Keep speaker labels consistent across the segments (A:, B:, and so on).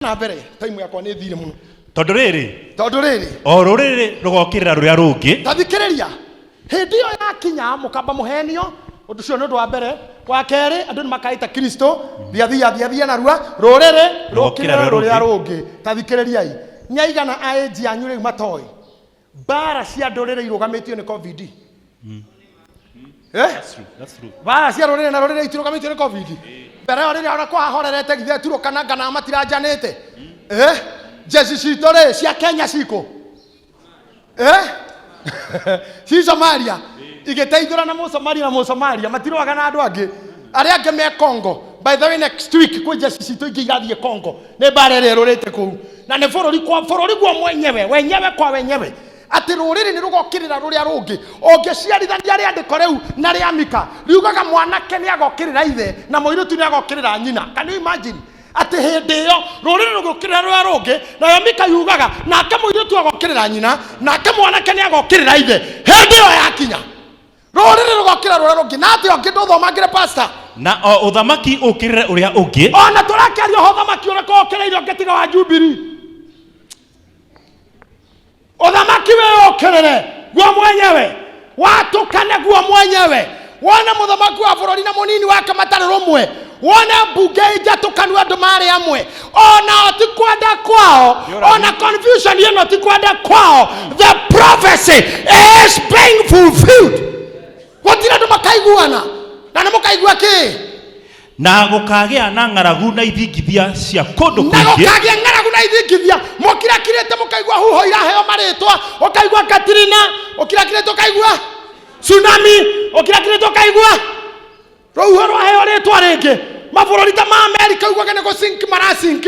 A: Na mbere, time yakwa nĩ thire mũno.
B: Tondũ rĩrĩ,
A: Tondũ rĩrĩ,
B: o rũrĩrĩ rũgokĩrĩra rũrĩa rũngĩ.
A: Ta thikĩrĩria, hĩndĩ ĩyo yakinya mũkamba mũhenio. Ũndũ ũcio nĩ ũndũ wa mbere. Wa kerĩ, andũ nĩ makaĩta Kristo thiathia thiathia narua, rũrĩrĩ rũkĩrĩra rũrĩa rũngĩ. Ta thikĩrĩriai, nĩ aigana a age yanyu rĩu matoĩ mbara cia ndũrĩrĩ irũgamĩtio nĩ COVID? Eh?
B: That's true, that's true.
A: Mbara cia rũrĩrĩ na rũrĩrĩ itirũgamĩtio nĩ COVID. Mbere ĩyo rĩrĩa ona kwahorerete githĩ Turukana ngana matiranjanĩte? Eh? Jeshi citũ rĩ cia Kenya cikũ? Eh? Ci Somalia igĩteithũra na Mũsomalia na Mũsomalia matirũaga na andũ angĩ arĩa angĩ me Congo. By the way, next week kwĩ jeshi citũ ingĩ irathiĩ Congo nĩ mbara ĩrĩa ĩrũrĩte kũu, na nĩ bũrũri kwa bũrũri guo mwenyewe, wenyewe kwa wenyewe, atĩ rũrĩrĩ nĩ rũgokĩrĩra rũrĩa rũngĩ. Ũngĩciarithania rĩandĩko rĩu na rĩa Mika, riugaga mwanake nĩ agokĩrĩra ithe na mũirĩtu nĩ agokĩrĩra nyina. Can you imagine atĩ hĩndĩ ĩyo rũrĩrĩ rũgũkĩrĩra rũrĩa rũngĩ, nayo Mika yugaga nake mũirĩtu agokĩrĩra nyina, nake mwanake nĩ agokĩrĩra ithe? Hĩndĩ ĩyo yakinya, rũrĩrĩ rũgokĩra rũrĩa rũngĩ. Na atĩ ũngĩ ndũthomangĩre, pastor?
B: Na o ũthamaki ũkĩrĩre ũrĩa ũngĩ.
A: Ona tũrakĩaria ũhoro ũthamaki ũrĩkũ ũkĩrĩire ũngĩ tiga wa Jubilee? Ũthamaki wĩyũkĩrĩre guo mwenyewe, watũkane guo mwenyewe. Wone mũthamaki wa bũrũri na mũnini wake matarĩ rũmwe, wone mbunge injatũkanu, andũ marĩ amwe onao ti kwenda kwao, ona confusion ĩno ti kwenda kwao. The prophecy is being fulfilled. Gũtirĩ andũ makaiguana na nĩ mũkaigua kĩ?
B: Na gũkagĩa na ng'aragu na ithingithia cia kũndũ
A: Na
B: kũingĩ.
A: Gũkagĩa ng'aragu na ithingithia. Mũkirakirĩte mũkaigua huho iraheo marĩtwa, ũkaigua Katrina, ũkirakirĩte ũkaigua tsunami, ũkirakirĩte ũkaigua rũhuho rwaheo rĩtwa rĩngĩ. Mabũrũri ta ma Amerika uguage nĩ gũsink marasink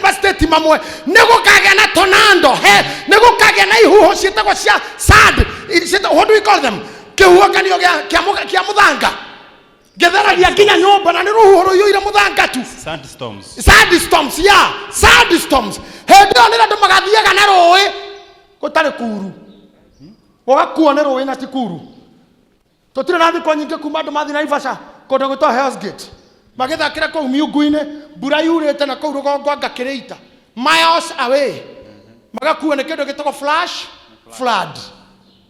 A: ma state mamwe. Nĩ gũkagĩa na tornado, he nĩ gũkagĩa na ihuho ciĩtagwo cia sand, ciĩtagwo, what do we call them, kĩhuhũkanio kĩa mũthanga gĩtheragia nginya nyũmba, na nĩ rũhuho rũiyũire mũthanga tu.
B: Sandstorms.
A: Sandstorms, yeah, sandstorms. Hĩndĩ ĩyo nĩrĩo andũ magathiaga na rũĩ gũtarĩ kuru, gũgakuo nĩ rũĩ na ti kuru. Tũtirĩ na thikũ nyingĩ kuma andũ mathiĩ Naivasha, kũndũ gwĩtwo Hell's Gate, magĩthakĩra kũu miungu-inĩ, mbura yurĩte na kũu rũgongo anga kĩrĩita miles away, magakuo nĩ kĩndũ gĩtagwo flash flood.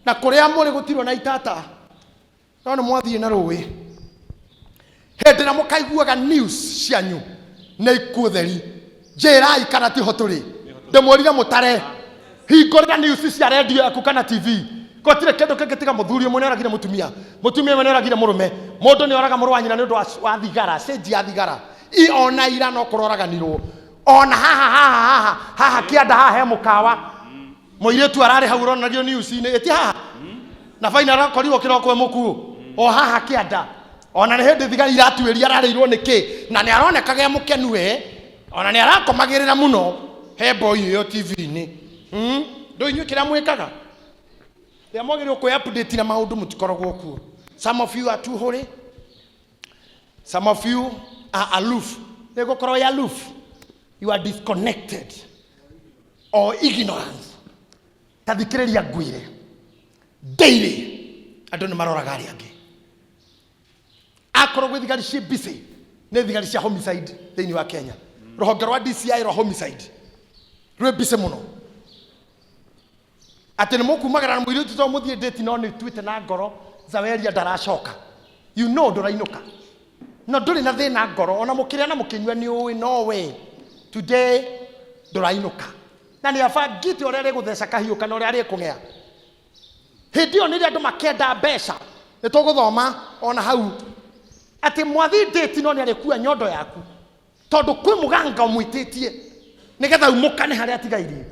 A: Na kũrĩa mũrĩ gũtirwo na itata, no nĩ mwathiĩ na rũĩ. Hĩndĩ ĩrĩa mũkaiguaga news cianyu nĩ ikuũ theri, njĩrai kana tiho tũrĩ. Ndĩmwĩrire mũtare hingũrĩra news cia redio yaku kana TV, gũtirĩ kĩndũ kĩngĩ tiga mũthuri ũmwe nĩoragire mũtumia, mũtumia ũmwe nĩoragire mũrũme, mũndũ nĩoraga mũrũ wa nyina nĩ ũndũ wa thigara, cenji ya thigara. I ona ira no kũroraganirwo ona haha haha haha haha kĩanda haha he mũkawa, mũirĩtu ararĩ hau ũronanagio news-inĩ ĩti haha na baina arakorirwo kĩroko e mũkuũ o haha kĩanda. Ona nĩ hĩndĩ thigari iratuĩria ararĩirwo nĩ kĩ, na nĩ aronekaga e mũkenu we, ona nĩ arakomagĩrĩra mũno he boy ĩyo TV-inĩ. Ndũ inyuĩ kĩrĩa mwĩkaga rĩrĩa mwagĩrĩirwo kwĩ update na maũndũ mũtikoragwo kuo. Some of you are too holy, some of you are aloof. Nĩ gũkorwo aloof, you are disconnected or ignorance. Ta thikĩrĩria ngwĩre, daily andũ nĩ maroraga arĩa angĩ. Akorwo gwĩ thigari ciĩ busy, nĩ thigari cia homicide thĩinĩ wa Kenya. Rũhonge rwa DCI rwa homicide rwĩ busy mũno, atĩ nĩ mũkumagara na mũirĩtu to mũthiĩ ndĩti, no nĩ tuĩte na ngoro Zaweria ndaracoka, you know ndũrainũka, no ndũrĩ na thĩna ngoro, ona mũkĩrĩa na mũkĩnyua nĩ ũĩ no we today ndũrainũka, na nĩ abangĩte ũrĩa arĩgũtheca kahiũ kana ũrĩa arĩkũng'ea. Hĩndĩ ĩyo nĩrĩo andũ makenda mbeca. Nĩ tũgũthoma ona hau atĩ mwathi ndĩti no nĩ arĩkua nyondo yaku, tondũ kwĩ mũganga ũmwĩtĩtie nĩgetha umũkane harĩa atigairie.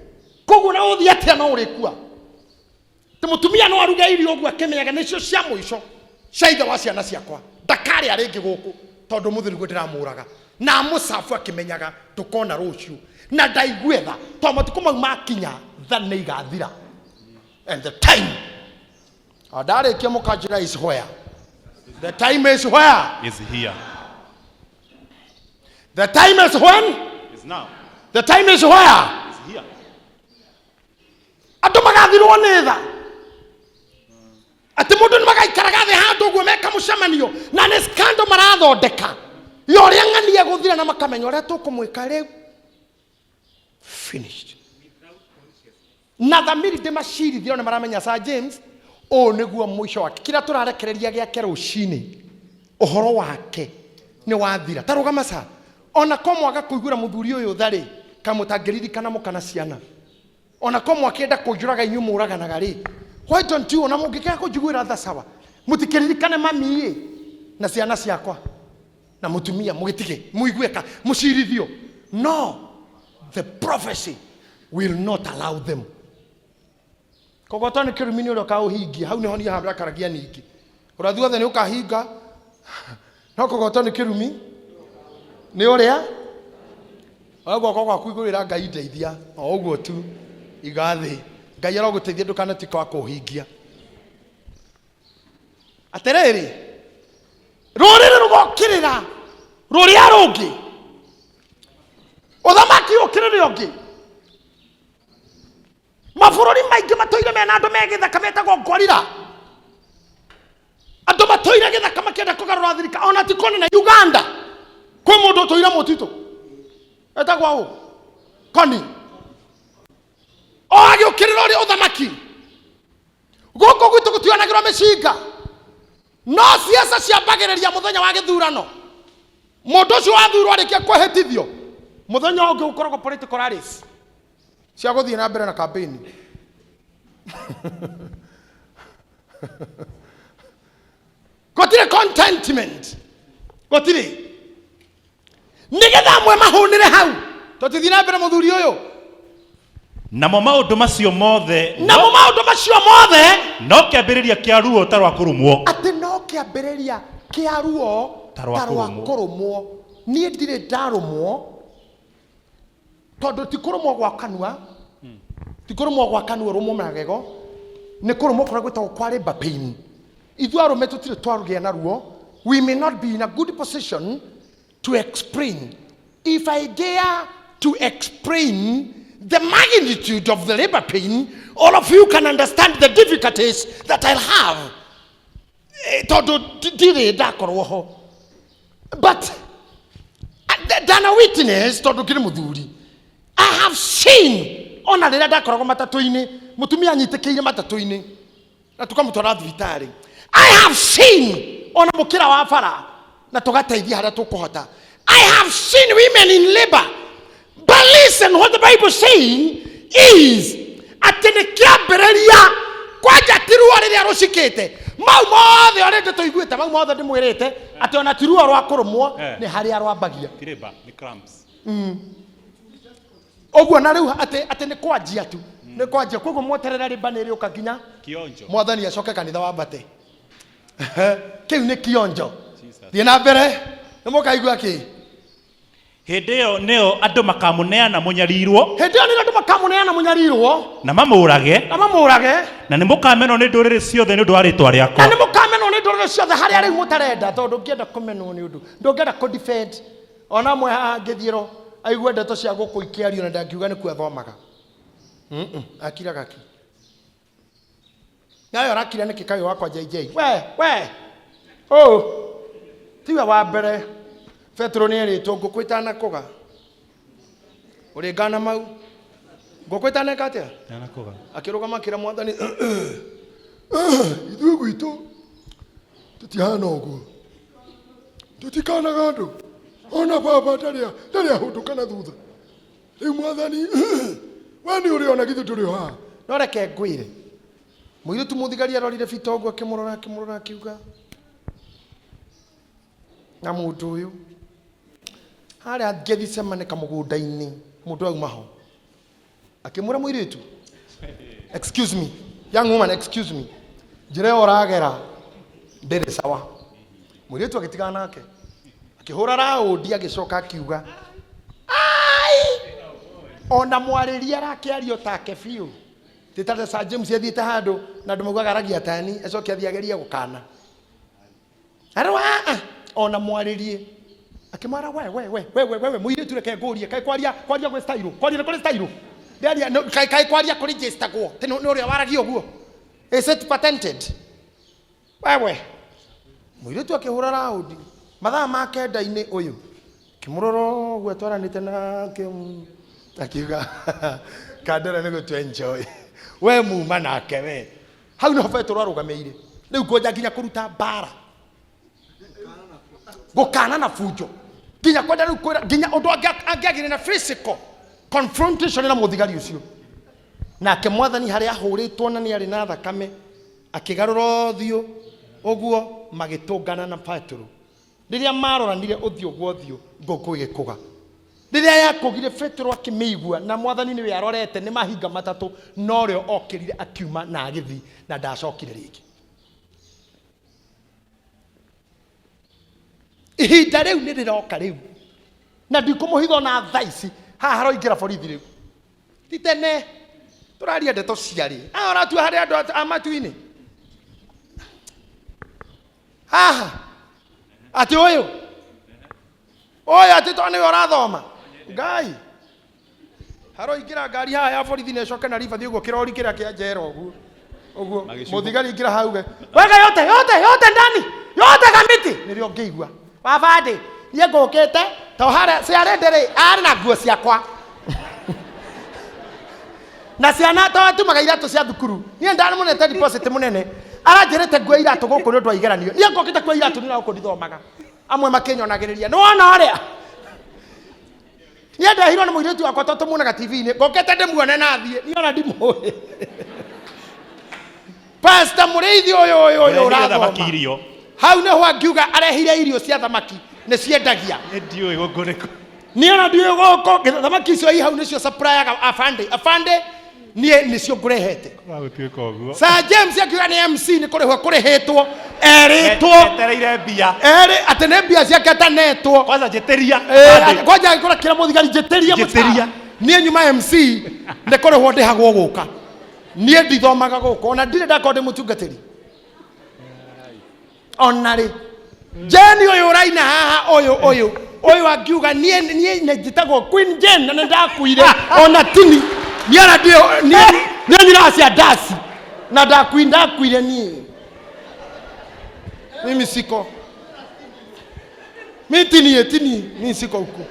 A: Koguo na ũthiĩ atĩa no ũrĩkua. Ti mũtumia no aruge irio ũguo akĩmĩaga nĩcio cia mũico cia ithe wa ciana ciakwa, ndakarĩa rĩngĩ gũkũ tondũ mũthĩ nĩguo ndĩramũraga, na amũcabu akĩmenyaga ndũkona rũciũ, na ndaigue tha, tondũ matukũ mau makinya tha nĩ igathira. And the time ndarĩkia mũkanjĩra is where the time is where
B: Is here.
A: The time is when?
B: Is now.
A: The time is where?
B: Is here.
A: Andũ magathirwo nĩ tha, atĩ mũndũ nĩ magaikaraga thĩ handũ ũguo meka mũcemanio na nĩ scandal marathondeka ya ũrĩa ng'ania gũthira, na makamenya ũrĩa tũkũmwĩka rĩu. Finished. Na thamiri ndĩmacirithie ona maramenya Sir James ũũ nĩguo mũico wake. Kĩrĩa tũrarekereria gĩake rũcinĩ ũhoro wake nĩ wathira. Ta rũgama sa ona ko mwaga kũiguĩra mũthuri ũyũ tha rĩ, kamũtangĩririkana mũkana ciana, ona ko mwakĩenda kũnjũraga inyuĩ mũraganaga rĩ, why don't you, ona mũngĩkĩaga kũnjiguĩra tha sawa, mũtikĩririkane mami ĩ na ciana ciakwa na mũtumia, mũgĩtige mũigue ka mũcirithio. No the prophecy will not allow them. Kũgwatwo nĩ kĩrumi nĩ ũrĩa ũkaũhingia. Hau nĩho niĩ handakaragia ningĩ. Ũrathi wothe nĩ ũkahinga, no kũgwatwo nĩ kĩrumi nĩ ũrĩa oya guoko gwaku igũrũ ĩra Ngai ndeithia, o ũguo tu iga thĩ. Ngai arogũteithia ndũkanatuĩke wa kũũhingia. Atĩrĩrĩ, rũrĩrĩ rũgokĩrĩra rũrĩa rũngĩ, ũthamaki ũkĩrĩre ũngĩ. Mabũrũri maingĩ matũire mena andũ me gĩthaka metagwo ngorira, andũ matũire gĩthaka makĩenda kũgarũra thirikari. Ona ti kũnene Uganda kwĩ mũndũ ũtũire mũtitũ etagwo ũ Koni, o agĩũkĩrĩra ũrĩa ũthamaki. Gũkũ gwitũ gũtionagĩrwo mĩcinga, no ciaca ciambagĩrĩria mũthenya wa gĩthurano. Mũndũ ũcio wathurwo arĩkia kwĩhĩtithio, mũthenya ũngĩ gũkoragwo political rallies cia gũthiĩ na mbere na campaign. Gũtirĩ contentment, gũtirĩ. Nĩgetha amwe mahũnĩre hau. Tũtithiĩ na mbere mũthuri ũyũ.
B: Namo maũndũ macio mothe
A: Namo maũndũ macio mothe
B: no kĩambĩrĩria kĩa ruo ta rwa kũrũmwo.
A: Atĩ no kĩambĩrĩria kĩa ruo
B: ta rwa
A: ta rwa
B: kũrũmwo.
A: Kũrũmwo. Niĩ ndirĩ ndarũmwo, tondũ ti kũrũmwo gwa kanua, ti kũrũmwo gwa kanua ũrũmwo magego, nĩ kũrũmwo kũrĩa gwĩtagwo kwa labor pain. Ithuĩ arũme tũtirĩ twarũgĩa na ruo. We may not be in a good position to explain. If I dare to explain the magnitude of the labor pain, all of you can understand the difficulties that I'll have. Tondũ ndirĩ ndakorwo ho, but ndana witness, tondũ ngĩrĩ mũthuri, I have seen ona rĩrĩa ndakoragwo matatũ-inĩ, mũtumia anyitĩkĩire matatũ-inĩ na tũkamũtwara thibitarĩ. I have seen ona mũkĩra wa bara na tũgateithia harĩa tũkũhota. I have seen women in labor. But listen, what the Bible saying is atĩ nĩ kĩambĩrĩria. Kwanja ti ruo rĩrĩa rũcikĩte mau mothe ũrĩa tũiguĩte, mau mothe ndĩmwĩrĩte atĩ ona ti ruo rwa kũrũmwo. Nĩ harĩa rwambagia.
B: Ti labor, nĩ cramps.
A: Ũguo na rĩu atĩ nĩ kwanjia tu, nĩ kwanjia. Koguo mweterera rĩmba nĩ rĩũka nginya
B: Kionjo.
A: Mwathani acoke kanitha wambate. Kĩu nĩ kionjo.
B: Jesus.
A: Thiĩ na mbere nĩ mũkaigua kĩ.
B: Hĩndĩ ĩyo nĩyo andũ makamũneana mũnyarirwo.
A: Hĩndĩ ĩyo nĩrĩo andũ makamũneana mũnyarirwo.
B: Na mamũũrage.
A: Na mamũũrage.
B: Na nĩ mũkamenwo nĩ ndũrĩrĩ ciothe nĩ ũndũ wa rĩĩtwa rĩakwa.
A: Na nĩ mũkamenwo nĩ ndũrĩrĩ ciothe harĩa rĩu mũtarenda, tondũ ũngĩenda kũmenwo nĩ ũndũ ndũngĩenda kũ defend. Ona amwe haha ngĩthiĩrwo aigue ndeto cia gũkũ ikĩario na ndangiuga nĩkuo athomaga. Akiraga ki nayo arakira nĩkĩ kayũ wakwa JJ we we oh tiwe wa mbere. Petero nĩ erĩtwo ngũkũ ĩtanakũga ũrĩ ngana mau, ngũkũ ĩtaneka atĩa?
B: Ĩtanakũga.
A: Akĩrũgama akĩra Mwathani, ithuĩ gwitũ tũtihana ũguo, tũtikanaga andũ, ona baba ndarĩ ahũndũka na thutha. Rĩu Mwathani, we nĩ ũrĩ ona githĩ ndũrĩ o haha? No reke ngwĩre, mũirĩtu mũthigari arorire Bita ũguo, akĩmũrora, akĩmũrora, akiuga na mũndũ ũyũ harĩa Gethsemane kamũgũnda-inĩ, mũndũ auma ho akĩmwĩra, mũirĩtu, excuse me, young woman, excuse me, njĩra ĩyo ũragera ndĩrĩ sawa. Mũirĩtu agĩtigana nake, akĩhũra raũndi, agĩcoka akiuga ai ona mwarĩrie arakĩario take biũ ti ta Sir James athiĩte handũ na andũ maugaga aragia tani, acoke athiĩ agerie gũkana arwa ona mwarĩrie. Akĩmwara, we we we we we we mũirĩtu, reke ngũrie, kaĩ kwaria kwaria gwĩ style, kwaria nĩ kũrĩ style ndiaria kaĩ kwaria kũrĩ registergwo tĩ nĩ ũrĩa waragia ũguo, is it patented? Wewe mũirĩtu akĩhũra raũndi mathaa ma kenda-inĩ ũyũ, kĩmũrora ũguo atwaranĩte na Akiuga Kandara nĩ gũtu enjoy. We muma nake we. Hau nĩho Petero arũgamĩire. Rĩu ngwanja nginya kũruta mbara. Gũkana na bunjo. Nginya kwenda rĩu kwĩra nginya ũndũ angĩagire na physical confrontation na mũthigari ũcio. Nake mwathani harĩa ahũrĩtwo na nĩ arĩ na thakame akĩgarũra ũthiũ ũguo magĩtũngana na Petero. Rĩrĩa maroranire ũthiũ gwa ũthiũ, ngũkũ ĩgĩkũga. Rĩrĩa yakũgire, Petero akĩmĩigua, na Mwathani nĩwe arorete nĩ mahinga matatũ, norĩo okĩrire akiuma na agĩthiĩ, na ndacokire rĩngĩ. Ihinda rĩu nĩ rĩroka rĩu, na ndikũmũhitha ona thaa ici, haha haroingĩra borithi rĩu. Ti tene, tũraria ndeto ciarĩ. Haha ũratua harĩ andũ a matu-inĩ. Haha, atĩ ũyũ, ũyũ atĩ tondũ nĩwe ũrathoma. Ngai, haroingĩra ngari haha ya borithi na ĩcoke na ribathi ũguo kĩrori kĩrĩa kĩa njera ũguo. Ũguo, mũthigari ingĩra hau uge, weka yote, yote, yote ndani, yote kamiti. Nĩrĩo ngĩigua. Wabandĩ, niĩ ngũkĩte, to harĩa, ciarĩ ndĩrĩ, arĩ na nguo ciakwa. Na ciana to atumaga iratũ cia thukuru. Niĩ ndamũnete deposit mũnene. Aranjĩrĩte nguo iratũ gũkũ nĩ ũndũ wa igeranio. Niĩ ngũkĩte kuoya iratũ niĩ na gũkũ ndithomaga. Amwe makĩnyonagĩrĩria. Nĩ wona ũrĩa? Niĩ ndehirwo nĩ mũirĩtu wakwa tondũ tũmuonaga TV-inĩ. Ngũkĩte ndĩmuone na thiĩ. Niĩ ona ndimũĩ. Pastor mũrĩithi ũyũ ũyũ ũyũ
B: Ũrehire thamaki
A: ũrathoma.
B: irio.
A: Hau nĩho angiuga arehire irio cia thamaki nĩ ciendagia.
B: Niĩ ndiũĩ gũkũ nĩkũ.
A: Niĩ ona ndiũĩ gũkũ thamaki icio i hau nĩcio supplyaga afande. Afande niĩ nĩcio ngũrehete.
B: Gũtuĩka ũguo.
A: Sir James akiuga nĩ MC nĩ kũrĩhwo kũrĩhĩtwo erĩtwo
B: Etereire mbia.
A: erĩ atĩ nĩ mbia ciake atanetwo.
B: Kwanza njĩtĩria.
A: Eh, kwanja agĩkora kĩra mũthigari njĩtĩria mũcara.
B: Njĩtĩria.
A: Niĩ nyuma MC nĩ kũrĩhwo ndĩhagwo gũka. Niĩ ndithomaga gũkũ ona ndirĩ ndakorwo ndĩ mũtungatĩri. Ona rĩ Jane ũyũ ũraina haha ũyũ ũyũ ũyũ angiuga niĩ niĩ nĩ njĩtagwo Queen Jane na nĩ ndakuire ona tini niĩ ona ndiũ niĩ niĩ nyinaga cia ndaci na ndakui ndakuire niĩ mimi siko mi tini tini mi siko huku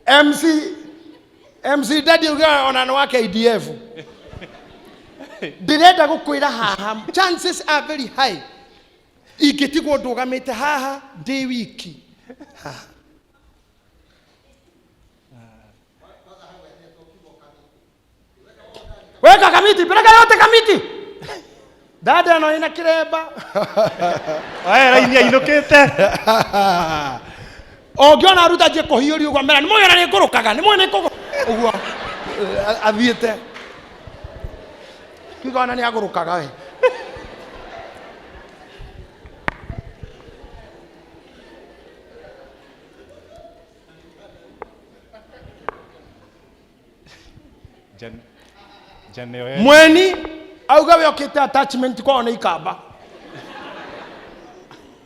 A: MC MC Daddy uga ona nĩ wa KDF ndĩrenda gũkwĩra haha chances are very high ingĩtigwo ndũgamĩte haha ndĩ wiki haha weka kamiti peleka yote kamiti dada ĩno ĩna kĩremba
B: Oe raini ainũkĩte.
A: ũngĩona aruta njie kũhiũria ũguo mera nĩ mũĩ ona nĩ ngũrũkaga nĩ mũĩ nĩ kũgũ ũguo athiĩte kiuga ona nĩ agũrũkaga we
B: Jane oe.
A: Mweni auga we okite attachment kwao nĩ ikamba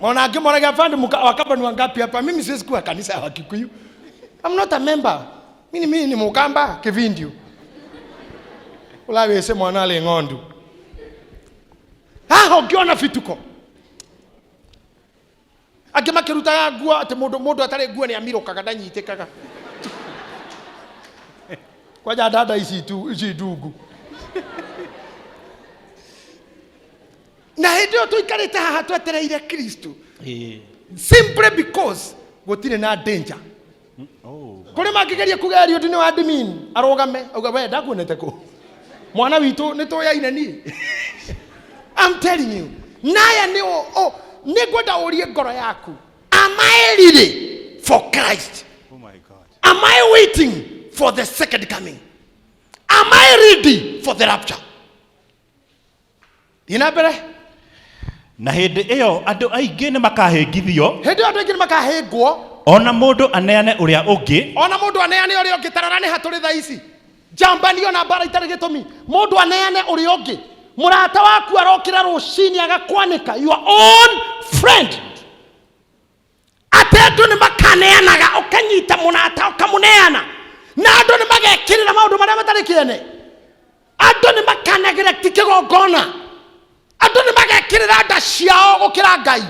A: mona angĩmoragia afande wakamba ni wangapi hapa mimi siwezi kuwa kanisa ya wakikuyu I'm not a member mimi mimi ni mukamba kivindio ulawese mwana ale ng'ondu haha ũngĩona bituko angĩ makĩrutaga nguo atĩ mũndũ mũndũ atarĩ nguo nĩ amirũkaga ndanyitĩkaga kwanja dada ici tu ici ndungu na hĩndĩ ĩyo tũikarĩte haha twetereire kristo simply because gũtirĩ na danger kũrĩ mangĩgeria kuga Eliud nĩ wa admin arũgame auga we ndakuonete kũ mwana witũ nĩ tũyaine niĩ I'm telling you naya nĩ nĩ ngwenda ũrie ngoro yaku am I ready for Christ
B: Oh my God.
A: am I waiting for the second coming am I ready for the rapture thiĩ na mbere
B: Na hĩndĩ ĩyo andũ aingĩ nĩ makahĩngithio
A: hĩndĩ ĩyo andũ aingĩ nĩ makahĩngwo
B: ona mũndũ aneane ũrĩa ũngĩ
A: ona mũndũ aneane ũrĩa ũngĩ tarora nĩ hatũrĩ thaa ici njambanio na mbara itarĩ gĩtũmi mũndũ aneane ũrĩa ũngĩ mũrata waku arokĩra rũcinĩ agakwanĩka your own friend atĩ andũ nĩ makaneanaga ũkanyita mũrata ũkamũneana na andũ nĩ magekĩrĩra maũndũ marĩa matarĩ kĩene andũ nĩ makanagĩra ti kĩgongona andũ nĩ magekĩrĩra nda ciao gũkĩra ngai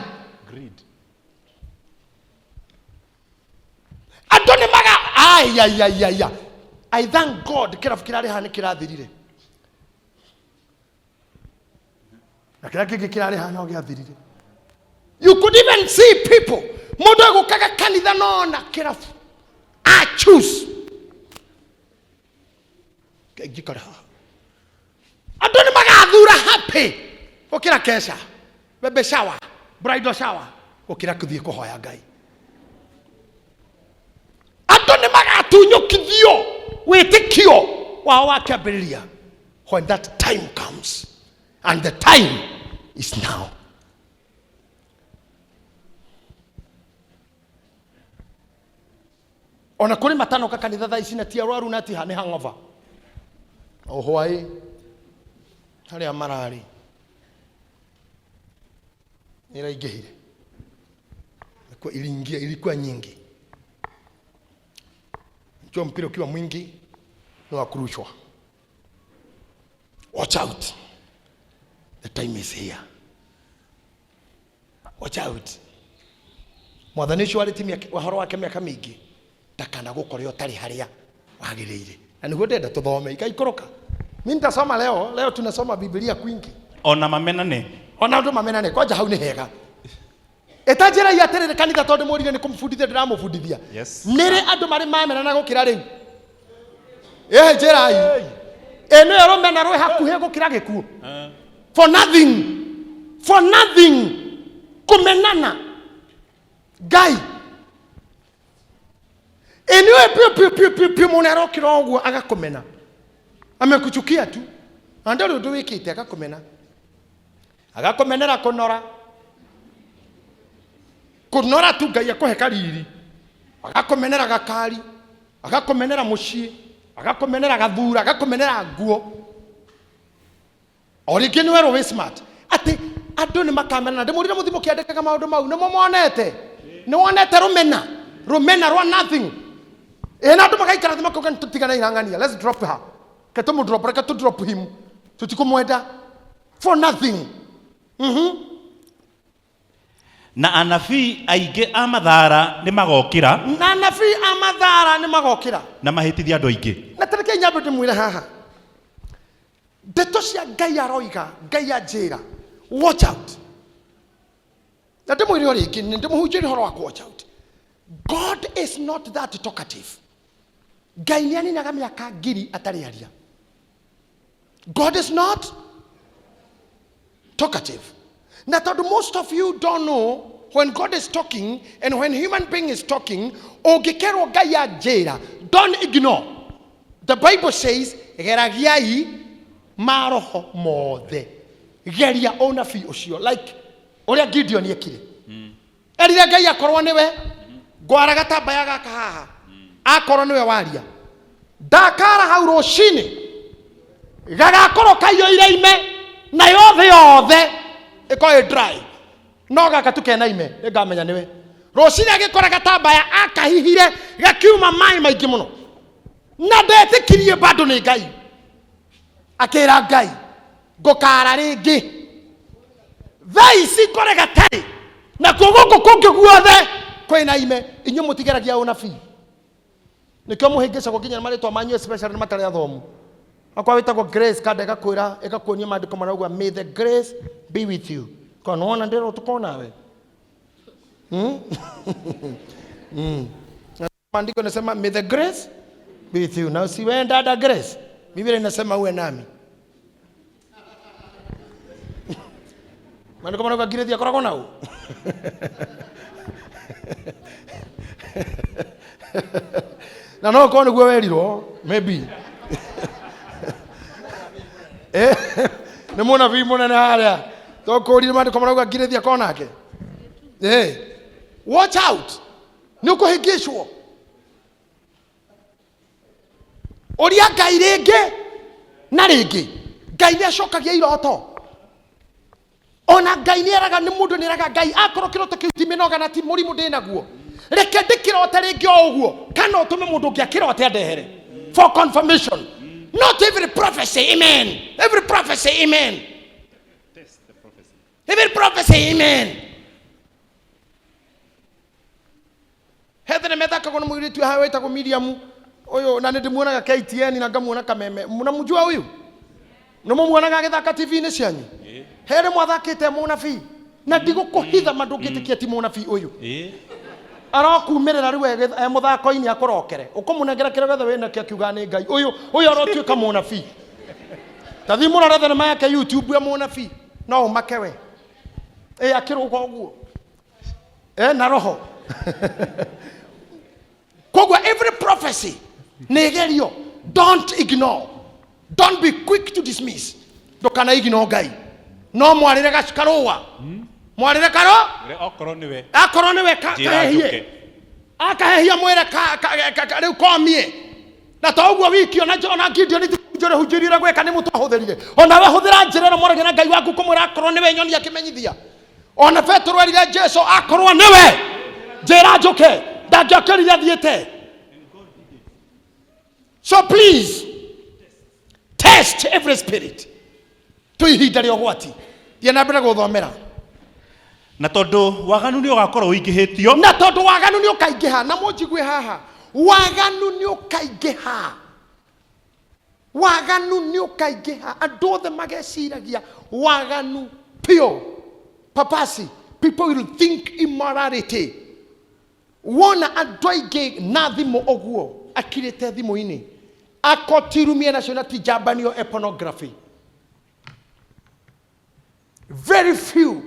A: Andũ nĩ maga aiaiaiaia. I thank God kĩrabu kĩrarĩ haha nĩ kĩrathirire, na kĩrĩa kĩngĩ kĩrarĩ haha no gĩathirire. You could even see people, mũndũ egũkaga kanitha no ona kĩrabu a choose njikare haha. Andũ nĩ magathura happy gũkĩra kesha, baby shower, bridal shower, gũkĩra kũthiĩ kũhoya Ngai. Andũ nĩ magatunyũkithio wĩtĩkio wao wa kĩambĩrĩria when that time comes, and the time is now. Ona kũrĩ matanoka kanitha thaa ici na ti arwaru na ti nĩ hangover o hwaĩ harĩa mararĩ nĩraingĩhire. Iliingia, ilikuwa nyingi. Ikiwa mpira ukiwa mwingi ni wa kurushwa. Watch out, the time is here. Watch out. Mwathani ũcio warĩtie ũhoro wake mĩaka mĩingĩ ndakana gũkore ũtarĩ harĩa wagĩrĩire, na nĩguo ndenda tũthome ikaikũrũka. Mi nitasoma leo. Leo tunasoma Biblia kwingi.
B: Ona mamenane.
A: Ona andũ mamenane kwanja hau nĩ hega. Ĩtanjĩrai atĩrĩrĩ kanitha, tondũ mũrire nĩ kũmũbundithia ndĩramũbundithia.
B: Yes.
A: Nĩrĩ andũ marĩ mamenana gũkĩra rĩu? Ĩhĩ, njĩrai. Ĩ nĩyo rũmena rwĩ hakuhĩ gũkĩra gĩkuũ? For nothing, for nothing, kũmenana. Ngai ĩ nĩwe piũ piũ piũ piũ piũ. Mũndũ arokĩra ũguo agakũmena, amekuchukia tu, na ndũrĩ ũndũ wĩkĩte, agakũmena, agakũmenera kũnora, kũnora tu. Ngai akũhe kariri, agakũmenera gakari, agakũmenera mũciĩ, agakũmenera gathura, agakũmenera nguo. O rĩngĩ nĩ werwo wĩ smart atĩ andũ nĩ makamenana. Ndĩmũrire mũthi mũkĩandĩkaga maũndũ mau nĩmo monete. Nĩ wonete rũmena, rũmena rwa nothing. Ĩ na andũ magaikara thĩ makauga, nĩ tũtigane irang'ania, let's drop her, ke tũmũ reke tũ drop him, tũtikũmwenda, for nothing.
B: Na anabii aingĩ a mathara nĩ magokĩra.
A: Na anabii a mathara nĩ magokĩra.
B: Na mahĩtithie andũ aingĩ.
A: Na tareke nyambe ndĩmwĩre haha ndeto cia Ngai aroiga. Ngai anjĩra watch out, na ndĩmwĩre o rĩngĩ nĩ ndĩmũhunjĩrie ũhoro wa watch out. God is not that talkative. Ngai nĩ aninaga mĩaka 1000 atarĩ aria. God is not talkative. Na tondũ most of you don't know when God is talking and when human being is talking, ũngĩkerwo Ngai anjĩra, don't ignore. The Bible says, geragiai maroho mothe. Geria ũnabii ũcio, like ũrĩa Gideon ekire. Erire Ngai, akorwo nĩwe ngwara gatambaya gaka haha, akorwo nĩwe waria, ndakara hau rũcinĩ gagakorwo kaiyũire ime, nayo thĩ yothe ĩkorwo ĩ dry, no gaka tu kena ime, nĩngamenya nĩwe. Rũcinĩ agĩkora gatambaya akahihire gakiuma maĩ maingĩ mũno, na ndetĩkirie bado nĩ Ngai. Akĩra Ngai, ngũkara rĩngĩ thaa ici ngore gatarĩ, nakuo gũkũ kũngĩ guothe kwĩna ime. Inyuĩ mũtigeragia ũnabii, nĩkĩo mũhĩngĩcagwo nginya na marĩtwa manyu, especially nĩ matarĩ athomu. Akwa wĩtagwo Grace kanda, ĩgakwĩra, ĩgakuonia maandĩko marauga, "May the grace be with you." Kwa nĩwona ndĩrwo tũkorwo nawe. Maandiko inasema, "May the grace be with you." Na usiwe dada Grace, Biblia inasema uwe nami. Maandiko marauga ngirĩthi akoragwo nau. Na no korwo nĩguo werirwo, maybe. Nĩ mũnabii mũnene harĩa tokũrire maandĩko marauga ngirĩthi akorwo nake. Watch out, nĩ ũkũhĩngĩcwo. Ũria Ngai rĩngĩ na rĩngĩ. Ngai nĩ acokagia iroto. Ona Ngai nĩ eraga, nĩ mũndũ nĩ eraga Ngai, akorwo kĩroto kĩu ti mĩnoga na ti mũrimũ ndĩ naguo, reke ndĩkĩrote rĩngĩ o ũguo, kana ũtũme mũndũ ũngĩ akĩrote andehere for confirmation. Not every prophecy amen, every prophecy amen, every prophecy amen. He thenema ĩthakagwo nĩ mũirĩtu haha wĩtagwo Miriam ũyũ, na nĩ ndĩmuonaga KTN na ngamuona Kameme. Mnamjua huyu? Nĩmũmuonaga agĩthaka TV-inĩ cianyu? He rĩmwe athakĩte mũnabii na ndigũkũhitha ma, ndũngĩtĩkia ti mũnabii ũyũ. Arokumĩrĩra rĩu e mũthako-inĩ akũrokere, ũkũmũnengera kĩrĩa gĩothe wĩnakĩo, akiuga nĩ Ngai ũyũ. Ũyũ arotuĩka mũnabii. Ta thiĩ mũrore thenema yake YouTube ya mũnabii, no ũmake we. Ĩ akĩrũga ũguo na roho. Koguo every prophecy nĩ igerio. Don't ignore, don't be quick to dismiss. Ndũkana ignore Ngai. No mwarĩre karũa, mwarĩre karo.
B: Okorwo nĩwe.
A: Akorwo nĩwe
B: Njĩra
A: kahehie.
B: Njũke.
A: Akahehia mwĩre rĩu komie na to ũguo wiki. Ona Gideon njũrĩ hunjĩrie ũrĩa gwĩka nĩ mũtwahũthĩrire. Onawe hũthĩra njĩra ĩno mwaragia na Ngai waku, kũmwĩra akorwo nĩwe nyonia kĩmenyithia. Ona Petero erire Jesu, akorwo nĩwe njĩra njũke. Ndangĩokĩrire athiĩte. So please test every spirit. Twĩ ihinda rĩa ũgwati. Thiĩ na mbere gũthomera.
B: Na tondũ waganu nĩ ũgakorwo ũingĩhĩtio.
A: Na tondũ waganu nĩ ũkaingĩha. Na mũnjigue haha, waganu nĩ ũkaingĩha, waganu nĩ ũkaingĩha. Andũ othe mageciragia waganu piũ papasi. People will think immorality. Wona andũ aingĩ na thimũ ũguo akirĩte thimũ-inĩ, akotirumie nacio na ti njambanio e pornography. Very few,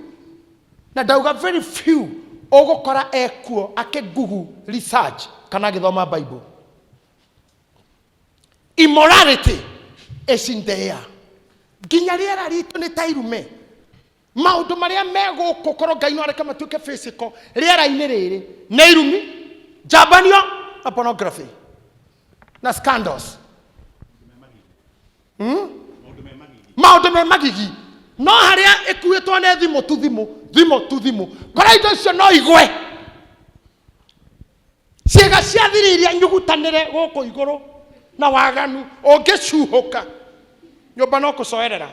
A: na ndauga very few, ũgũkora ekuo akĩ Google research kana agĩthoma Bible. Immorality is in the air. Nginya rĩera ritũ nĩ ta irume. Maũndũ marĩa me gũkũ, korwo Ngai no areke matuĩke physical rĩera-inĩ rĩrĩ, nĩ irumi, njambanio na pornography na scandals. Maũndũ me magigi. No harĩa ĩkuĩtwo nĩ thimũ tu, thimũ, thimũ tu, thimũ. Kora indo icio no igwe ciĩga cia thiri iria nyugutanĩre gũkũ igũrũ na waganu ũngĩcuhũka nyũmba no kũcoerera.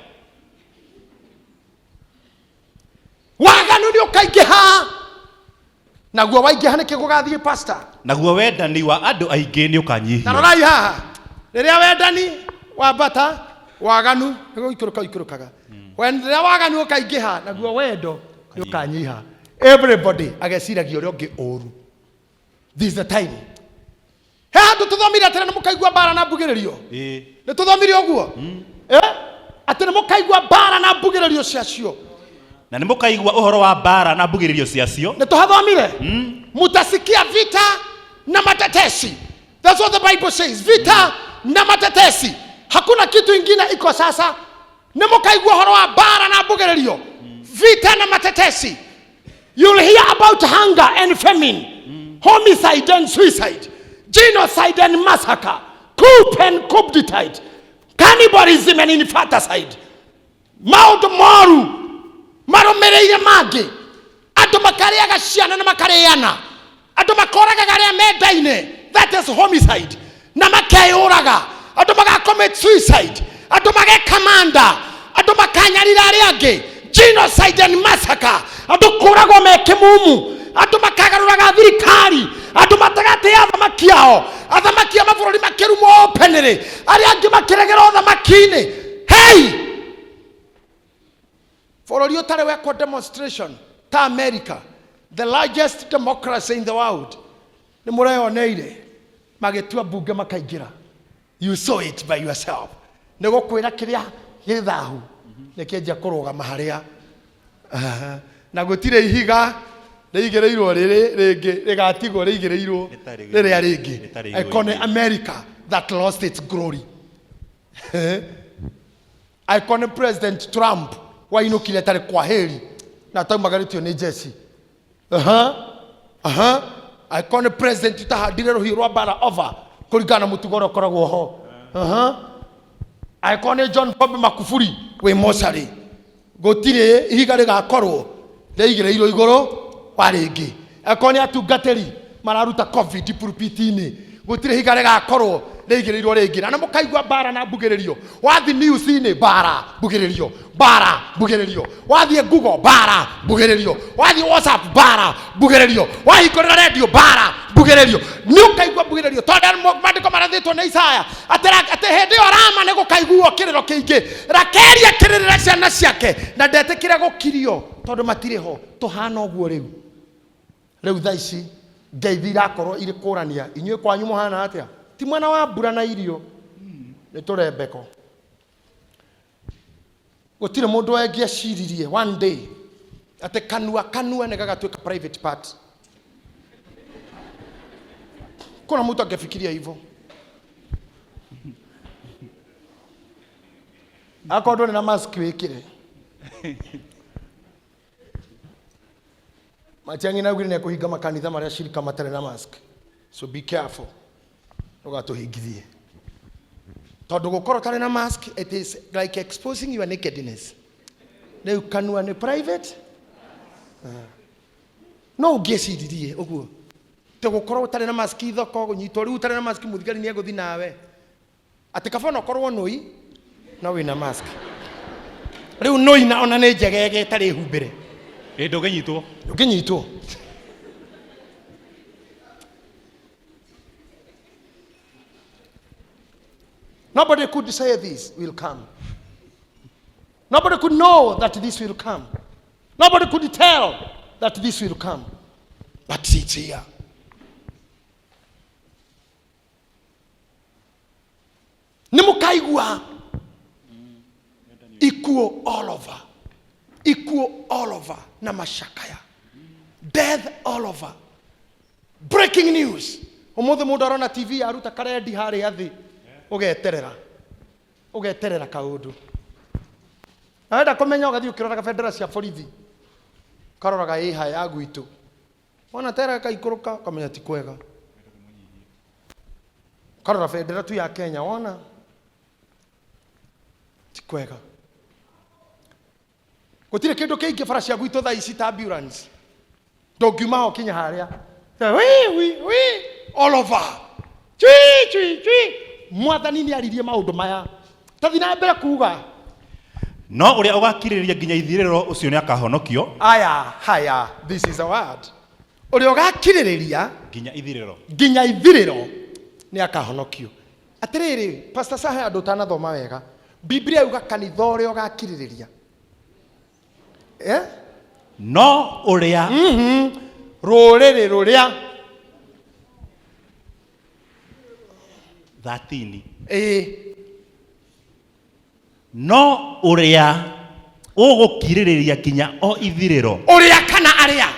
A: Waganu nĩ ũkaingĩha. Naguo waingĩha nĩkĩ gũgathiĩ, pastor?
B: Naguo wendani wa andũ aingĩ nĩ
A: Na
B: ũkanyihio.
A: Rorai haha, rĩrĩa wendani wambata, waganu nĩ gũikũrũka ũikũrũkaga. Rĩrĩa waganu ũkaingĩha, naguo wendo nĩ ũkanyiha. Everybody ageciragia ũrĩa ũngĩ ũru. This is the time. He handũ tũthomire atĩrĩ, nĩ mũkaigua mbara na mbugĩrĩrio. Nĩ tũthomire ũguo? Eh? Atĩ nĩ mũkaigua mbara na mbugĩrĩrio ciacio.
B: Na nĩ mũkaigua ũhoro wa mbara na mbugĩrĩrio ciacio.
A: Nĩ tũhathomire? Mutasikia vita na matetesi. That's what the Bible says, vita na matetesi. Hakuna kitu ingine iko sasa. Nĩ mũkaigua ũhoro wa mbara na mbugĩrĩrio, vita na matetesi. You'll hear about hunger and famine, homicide and suicide, genocide and massacre, coup and coup d'etat, cannibalism and infanticide. Maũndũ moru marũmĩrĩire mangĩ. Andũ makarĩaga ciana na makarĩana. Andũ makoragaga arĩa mendaine, that is homicide, na makeyũraga. Andũ magacommit suicide. Andũ magekamanda. Andũ makanyarira arĩa angĩ, genocide and massacre. Andũ kũragwo me kĩmumu. Andũ makagarũraga thirikari. Andũ matagatĩa athamaki ao. Athamaki a mabũrũri makĩrumwo openly, arĩa angĩ makĩregera ũthamaki-inĩ. Hey, bũrũri ũtarĩ wekwo demonstration ta America, the largest democracy in the world, nĩ mũreyoneire magĩtua mbunge makaingĩra. You saw it by yourself. Nĩ gũkwĩra kĩrĩa gĩ thahu nĩ kĩanjia kũrũgama harĩa. Aha. Na gũtirĩ ihiga rĩigĩrĩirwo rĩrĩ rĩngĩ rĩgatigwo rĩigĩrĩirwo
B: Rĩtarĩ
A: rĩrĩa rĩngĩ.
B: Rĩtarĩ
A: Icon
B: igũrũ.
A: America that lost its glory. Icon President Trump wainũkire tarĩ kwaheri na taumagarĩtio nĩ jeci. Aha. Aha. Icon president utahandire rũhiũ rwa mbara over kũringana na mũtugo ũrĩa ũkoragwo ho. Aha. Angĩkorwo nĩ John Pombe Magufuli wĩ mocarĩ, gũtirĩ ihiga rĩgakorwo rĩigĩrĩirwo igũrũ wa rĩngĩ. Angĩkorwo nĩ atungatĩri mararuta COVID pulpit-inĩ, gũtirĩ ihiga rĩgakorwo rĩigĩrĩirwo rĩngĩ. Na nĩ mũkaigua mbara na mbugĩrĩrio. Wathiĩ news-inĩ, mbara mbugĩrĩrio, mbara mbugĩrĩrio. Wathiĩ Google, mbara mbugĩrĩrio. Wathiĩ WhatsApp, mbara mbugĩrĩrio. Wahingũrĩra redio, mbara mbugĩrĩrio. Mbugĩrĩrio. Nĩ ũkaigua mbugĩrĩrio tondũ maandĩko marathĩtwo nĩ Isaya atĩ atĩ hĩndĩ ĩyo Rama nĩ gũkaiguo kĩrĩro kĩingĩ, Rakeli akĩrĩrĩra ciana ciake na ndetĩkĩre gũkirio tondũ matirĩ ho. Tũhana ũguo rĩu. Rĩu thaa ici ngeithi irakorwo irĩ kũrania, inyuĩ kwanyu mũhana atĩa? Ti mwena wa mbura na irio, nĩ tũrembeko. Gũtirĩ mũndũ wengĩeciririe one day atĩ kanua kanua nĩ gagatuĩka private part. Kuna mtu angefikiria hivyo? Akorwo ndũrĩ na mask wĩkĩre. Matiang'i naugire nĩ ekũhinga makanitha marĩa cirika matarĩ na mask, so be careful ndũgatũhingithie, tondũ gũkorwo ũtarĩ na mask, it is like exposing your nakedness. Rĩu kanua nĩ private. No ũngĩeciririe ũguo te gũkorwo ũtarĩ na mask thoko gũnyitwo rĩu ũtarĩ na mask, mũthigari nĩ egũthi nawe atĩ kaba ona ũkorwo nũi no wĩna mask. Rĩu nũi na ona nĩ njegege ĩtarĩ humbĩre.
B: Ĩ ndũngĩnyitwo.
A: Ndũngĩnyitwo. Nobody could say this will come. Nobody could know that this will come. Nobody could tell that this will come. But it's here. Nĩ mũkaigua ikuũ all over, ikuũ all over na macakaya, death all over. Breaking news. Ũmũthĩ mũndũ arona TV yaruta karendi harĩa thĩ, ũgeterera ũgeterera kaũndũ. Na wenda kũmenya, ũgathiĩ ũkĩroraga bendera cia borithi, ũkaroraga ĩha ya gwitũ, wona tera gaikũrũka, ũkamenya ti kwega. Ũkarora bendera tu ya Kenya, wona ti kwega. Gũtirĩ kĩndũ kĩingĩ bara cia gwitũ thaa ici ta ambulance, ndũngiuma ho kinya harĩa wi wi wi all over, cwi cwi cwi. Mwathani nĩ aririe maũndũ maya. Tathi na mbere kuga.
B: No ũrĩa ũgakirĩrĩria nginya ithirĩro, ũcio nĩ akahonokio.
A: Aya haya, this is a word. Ũrĩa ũgakirĩrĩria
B: nginya ithirĩro,
A: nginya ithirĩro nĩ akahonokio. Atĩrĩrĩ, Pastor Sahe, andũ ũtanathoma wega Biblia yuga kanitha ũrĩa ũgakirĩrĩria, eh?
B: No ũrĩa
A: Rũrĩrĩ rũrĩa
B: 13.
A: Ĩĩ.
B: No ũrĩa ũgũkirĩrĩria nginya o ithirĩro.
A: Ũrĩa kana arĩa?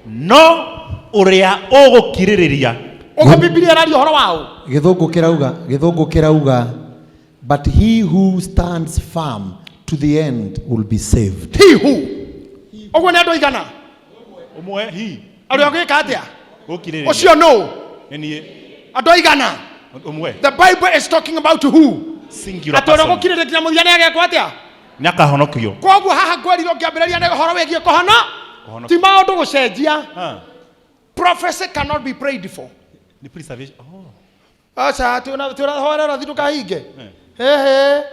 B: No ũrĩa ũgũkirĩrĩria.
A: Ũguo Biblia ĩraria ũhoro wao.
C: Gĩthũngũ kĩrauga, "But he who stands firm to the end will be saved."
A: He who. Ũguo nĩ andũ aigana?
B: Ũmwe, he.
A: Ũrĩa ũgĩka atĩa?
B: Gũkirĩrĩria.
A: Ũcio nũ?
B: Nĩ niĩ.
A: Andũ aigana?
B: Ũmwe.
A: The Bible is talking about who?
B: Singular
A: Atĩ ũrĩa
B: person.
A: ũgũkirĩrĩria nginya mũthia nĩ agekwo atĩa?
B: Nĩ akahonokio.
A: Koguo haha ngwerirwo ngĩambĩrĩria nĩ ũhoro wĩgiĩ kũhono.
B: Kũhonoka.
A: Ti maũndũ gũcenjia.
B: Ah,
A: Prophecy cannot be prayed for.
B: Nĩ preservation. Oh.
A: Aca, tũrahoera ũrathi ndũkahinge. Hehe,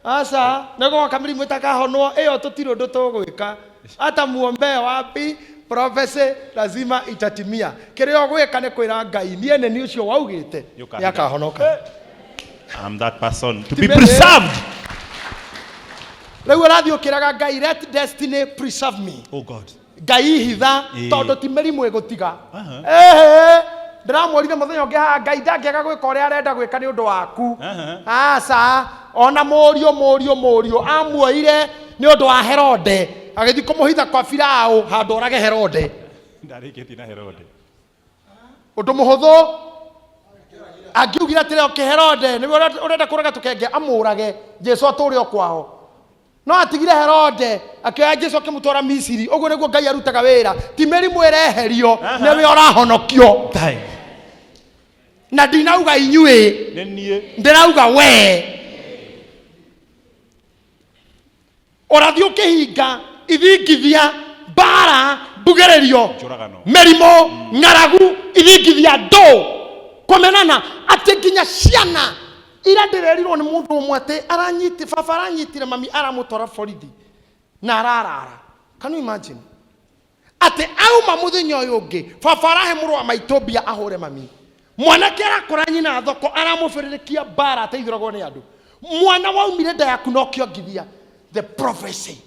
A: aca, nĩ gũgoka mĩrimũ ĩtakahonwo ĩyo, tũtirĩ ũndũ tũgwĩka. Hata muombee wapi, prophecy lazima itatimia. Kĩrĩa ũgwĩka nĩ kwĩra Ngai, niĩ nĩ niĩ ũcio waugĩte.
B: Nĩũkahinga.
A: Nĩ akahonoka.
B: I'm that person to be
A: Ti
B: preserved.
A: Rĩu ũrathiĩ ũkĩraga Ngai, "Let destiny preserve me."
B: Oh God.
A: Ngai hitha.
B: Ĩĩ.
A: Tondũ ti mĩrimũ ĩgũtiga.
B: Aha.
A: Ehe, ndĩramwĩrire mũthenya ũngĩ haha, Ngai ndangĩaga gwĩka ũrĩa arenda gwĩka nĩ ũndũ waku.
B: Aha.
A: Aca, ona mũriũ amuoire nĩ ũndũ wa Herode, agĩthiĩ kũmũhitha kwa Firaũ handũ orage Herode.
B: Ndarĩkĩtie na Herode.
A: Ũndũ mũhũthũ angiugire atĩrĩ, oke Herode nĩwe ũrenda kũraga tũkenge, amũrage Jesu atũre o kwao, no atigire Herode akĩoya Jesu akĩmũtwara Misiri. Ũguo nĩguo Ngai arutaga wĩra. Ti mĩrimũ ĩreherio, nĩwe ũrahonokio.
B: Time.
A: Na ndinauga inyuĩ.
B: Nĩ niĩ.
A: Ndĩrauga we ũrathiĩ ũkĩhinga ithingithia, mbara, mbugĩrĩrio,
B: Njũragano.
A: Mĩrimũ, ng'aragu, ithingithia, ndũ kũmenana, atĩ nginya ciana ira ndĩrerirwo nĩ mũndũ ũmwe atĩ aranyiti baba aranyitire mami aramũtwara borithi na ararara. Can you imagine? Atĩ auma mũthenya ũyũ ũngĩ baba arahe mũrũ wa maitũ mbia ahũre mami. Mwanake arakora nyina thoko aramũbĩrĩrĩkia mbara ateithũragwo nĩ andũ. Mwana waumire nda yaku no kĩongithia. The prophecy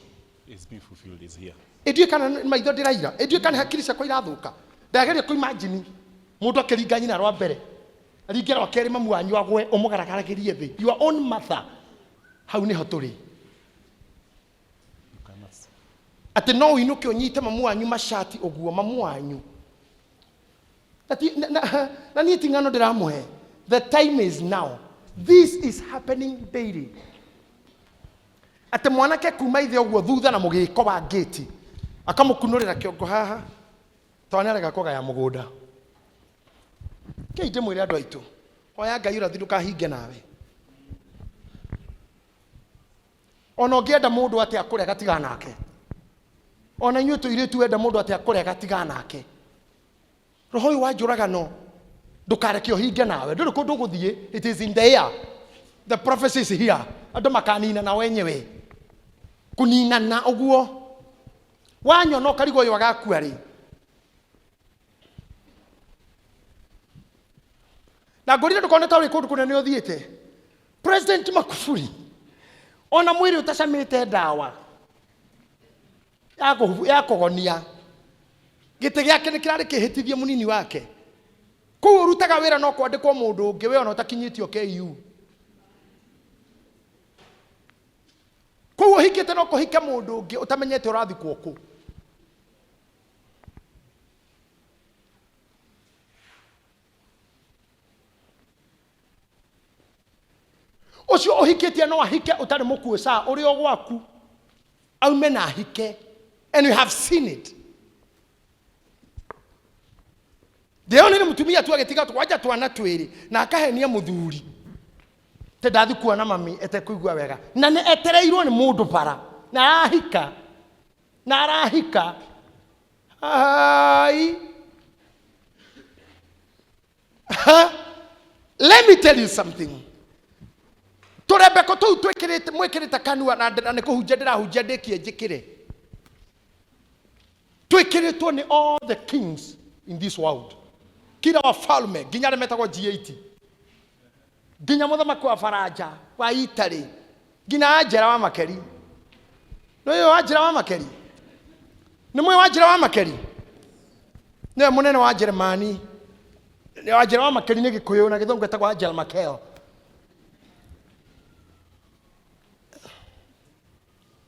B: Is being fulfilled is here.
A: Ĩndiũĩ kana nĩ maitho ndĩraira, ĩndiũĩ kana hakiri ciakwa irathũka. Ndageria kũ imagine mũndũ akĩringa nyina rwa mbere, ringe rwa kerĩ mamu wanyu agwe ũmũgaragaragĩrie thĩ, your own mother. Hau nĩho tũrĩ. Atĩ no ũinũke ũnyite mamu wanyu macati ũguo, mamu wanyu. Na ti- na- na- na niĩ ti ng'ano ndĩramũhe. The time is now. This is happening daily. Atĩ mwanake kuma ithe ũguo thutha na mũgĩko wa ngĩti akamũkunũrĩra kĩongo haha tondũ nĩarega kũgaya mũgũnda. Kei ndĩmwĩre andũ aitũ, hoya Ngai ũrathi ndũkahinge nawe. Ona ũngĩenda mũndũ atĩa kũrega tiga nake. Ona inyuĩ tũirĩtu wenda mũndũ atĩa kũrega tiga nake. Roho ũyũ wa njũragano ndũkareke ũhinge nawe, ndũrĩ kũndũ ũgũthiĩ, it is in the air. The prophecy is here. Andũ makaninana wenyewe, kũninana ũguo. Wanyona ũkarigwo ũyũ agakua rĩ. Na ngũrire ndũkone ta ũrĩ kũndũ kũnene ũthiĩte. President Magufuli ona mwĩrĩ ũtacamĩte ndawa ya ya kũgonia gĩtĩ gĩake nĩ kĩrarĩ kĩhĩtithie mũnini wake kũu ũrutaga wĩra no kwandĩkwo mũndũ ũngĩ we ona ũtakinyĩtio KU kũu ũhikĩte no kũhike mũndũ ũngĩ ũtamenyete ũrathikwo kũ. Ũcio ũhikĩtie no ahike ũtarĩ mũkuũ saa ũrĩ o gwaku aume na ahike, and you have seen it. Ndĩronire mũtumia tu agĩtiga kwanja twana twĩrĩ na akahenia mũthuri te ndathi kuona mami etekũigua wega, na nĩ etereirwo nĩ mũndũ bara na arahika na arahika. Ai. Let me tell you something. Tũrembeko tũu twĩkĩrĩte mwĩkĩrĩte kanua na nĩ kũhunjia ndĩrahunjia ndĩkie njĩkĩre. Twĩkĩrĩtwo nĩ all the kings in this world. Kila wafalme nginya arĩa metagwo G8. Nginya mũthamaki wa Faranja, wa Italy, nginya Angela wa Makeri. Nĩ ũyũ Angela wa Makeri? Nĩ mũĩ Angela wa Makeri? Nĩwe mũnene wa Jeremani. Angela wa Makeri nĩ Gĩkũyũ na Gĩthũngũ etagwo Angela Merkel.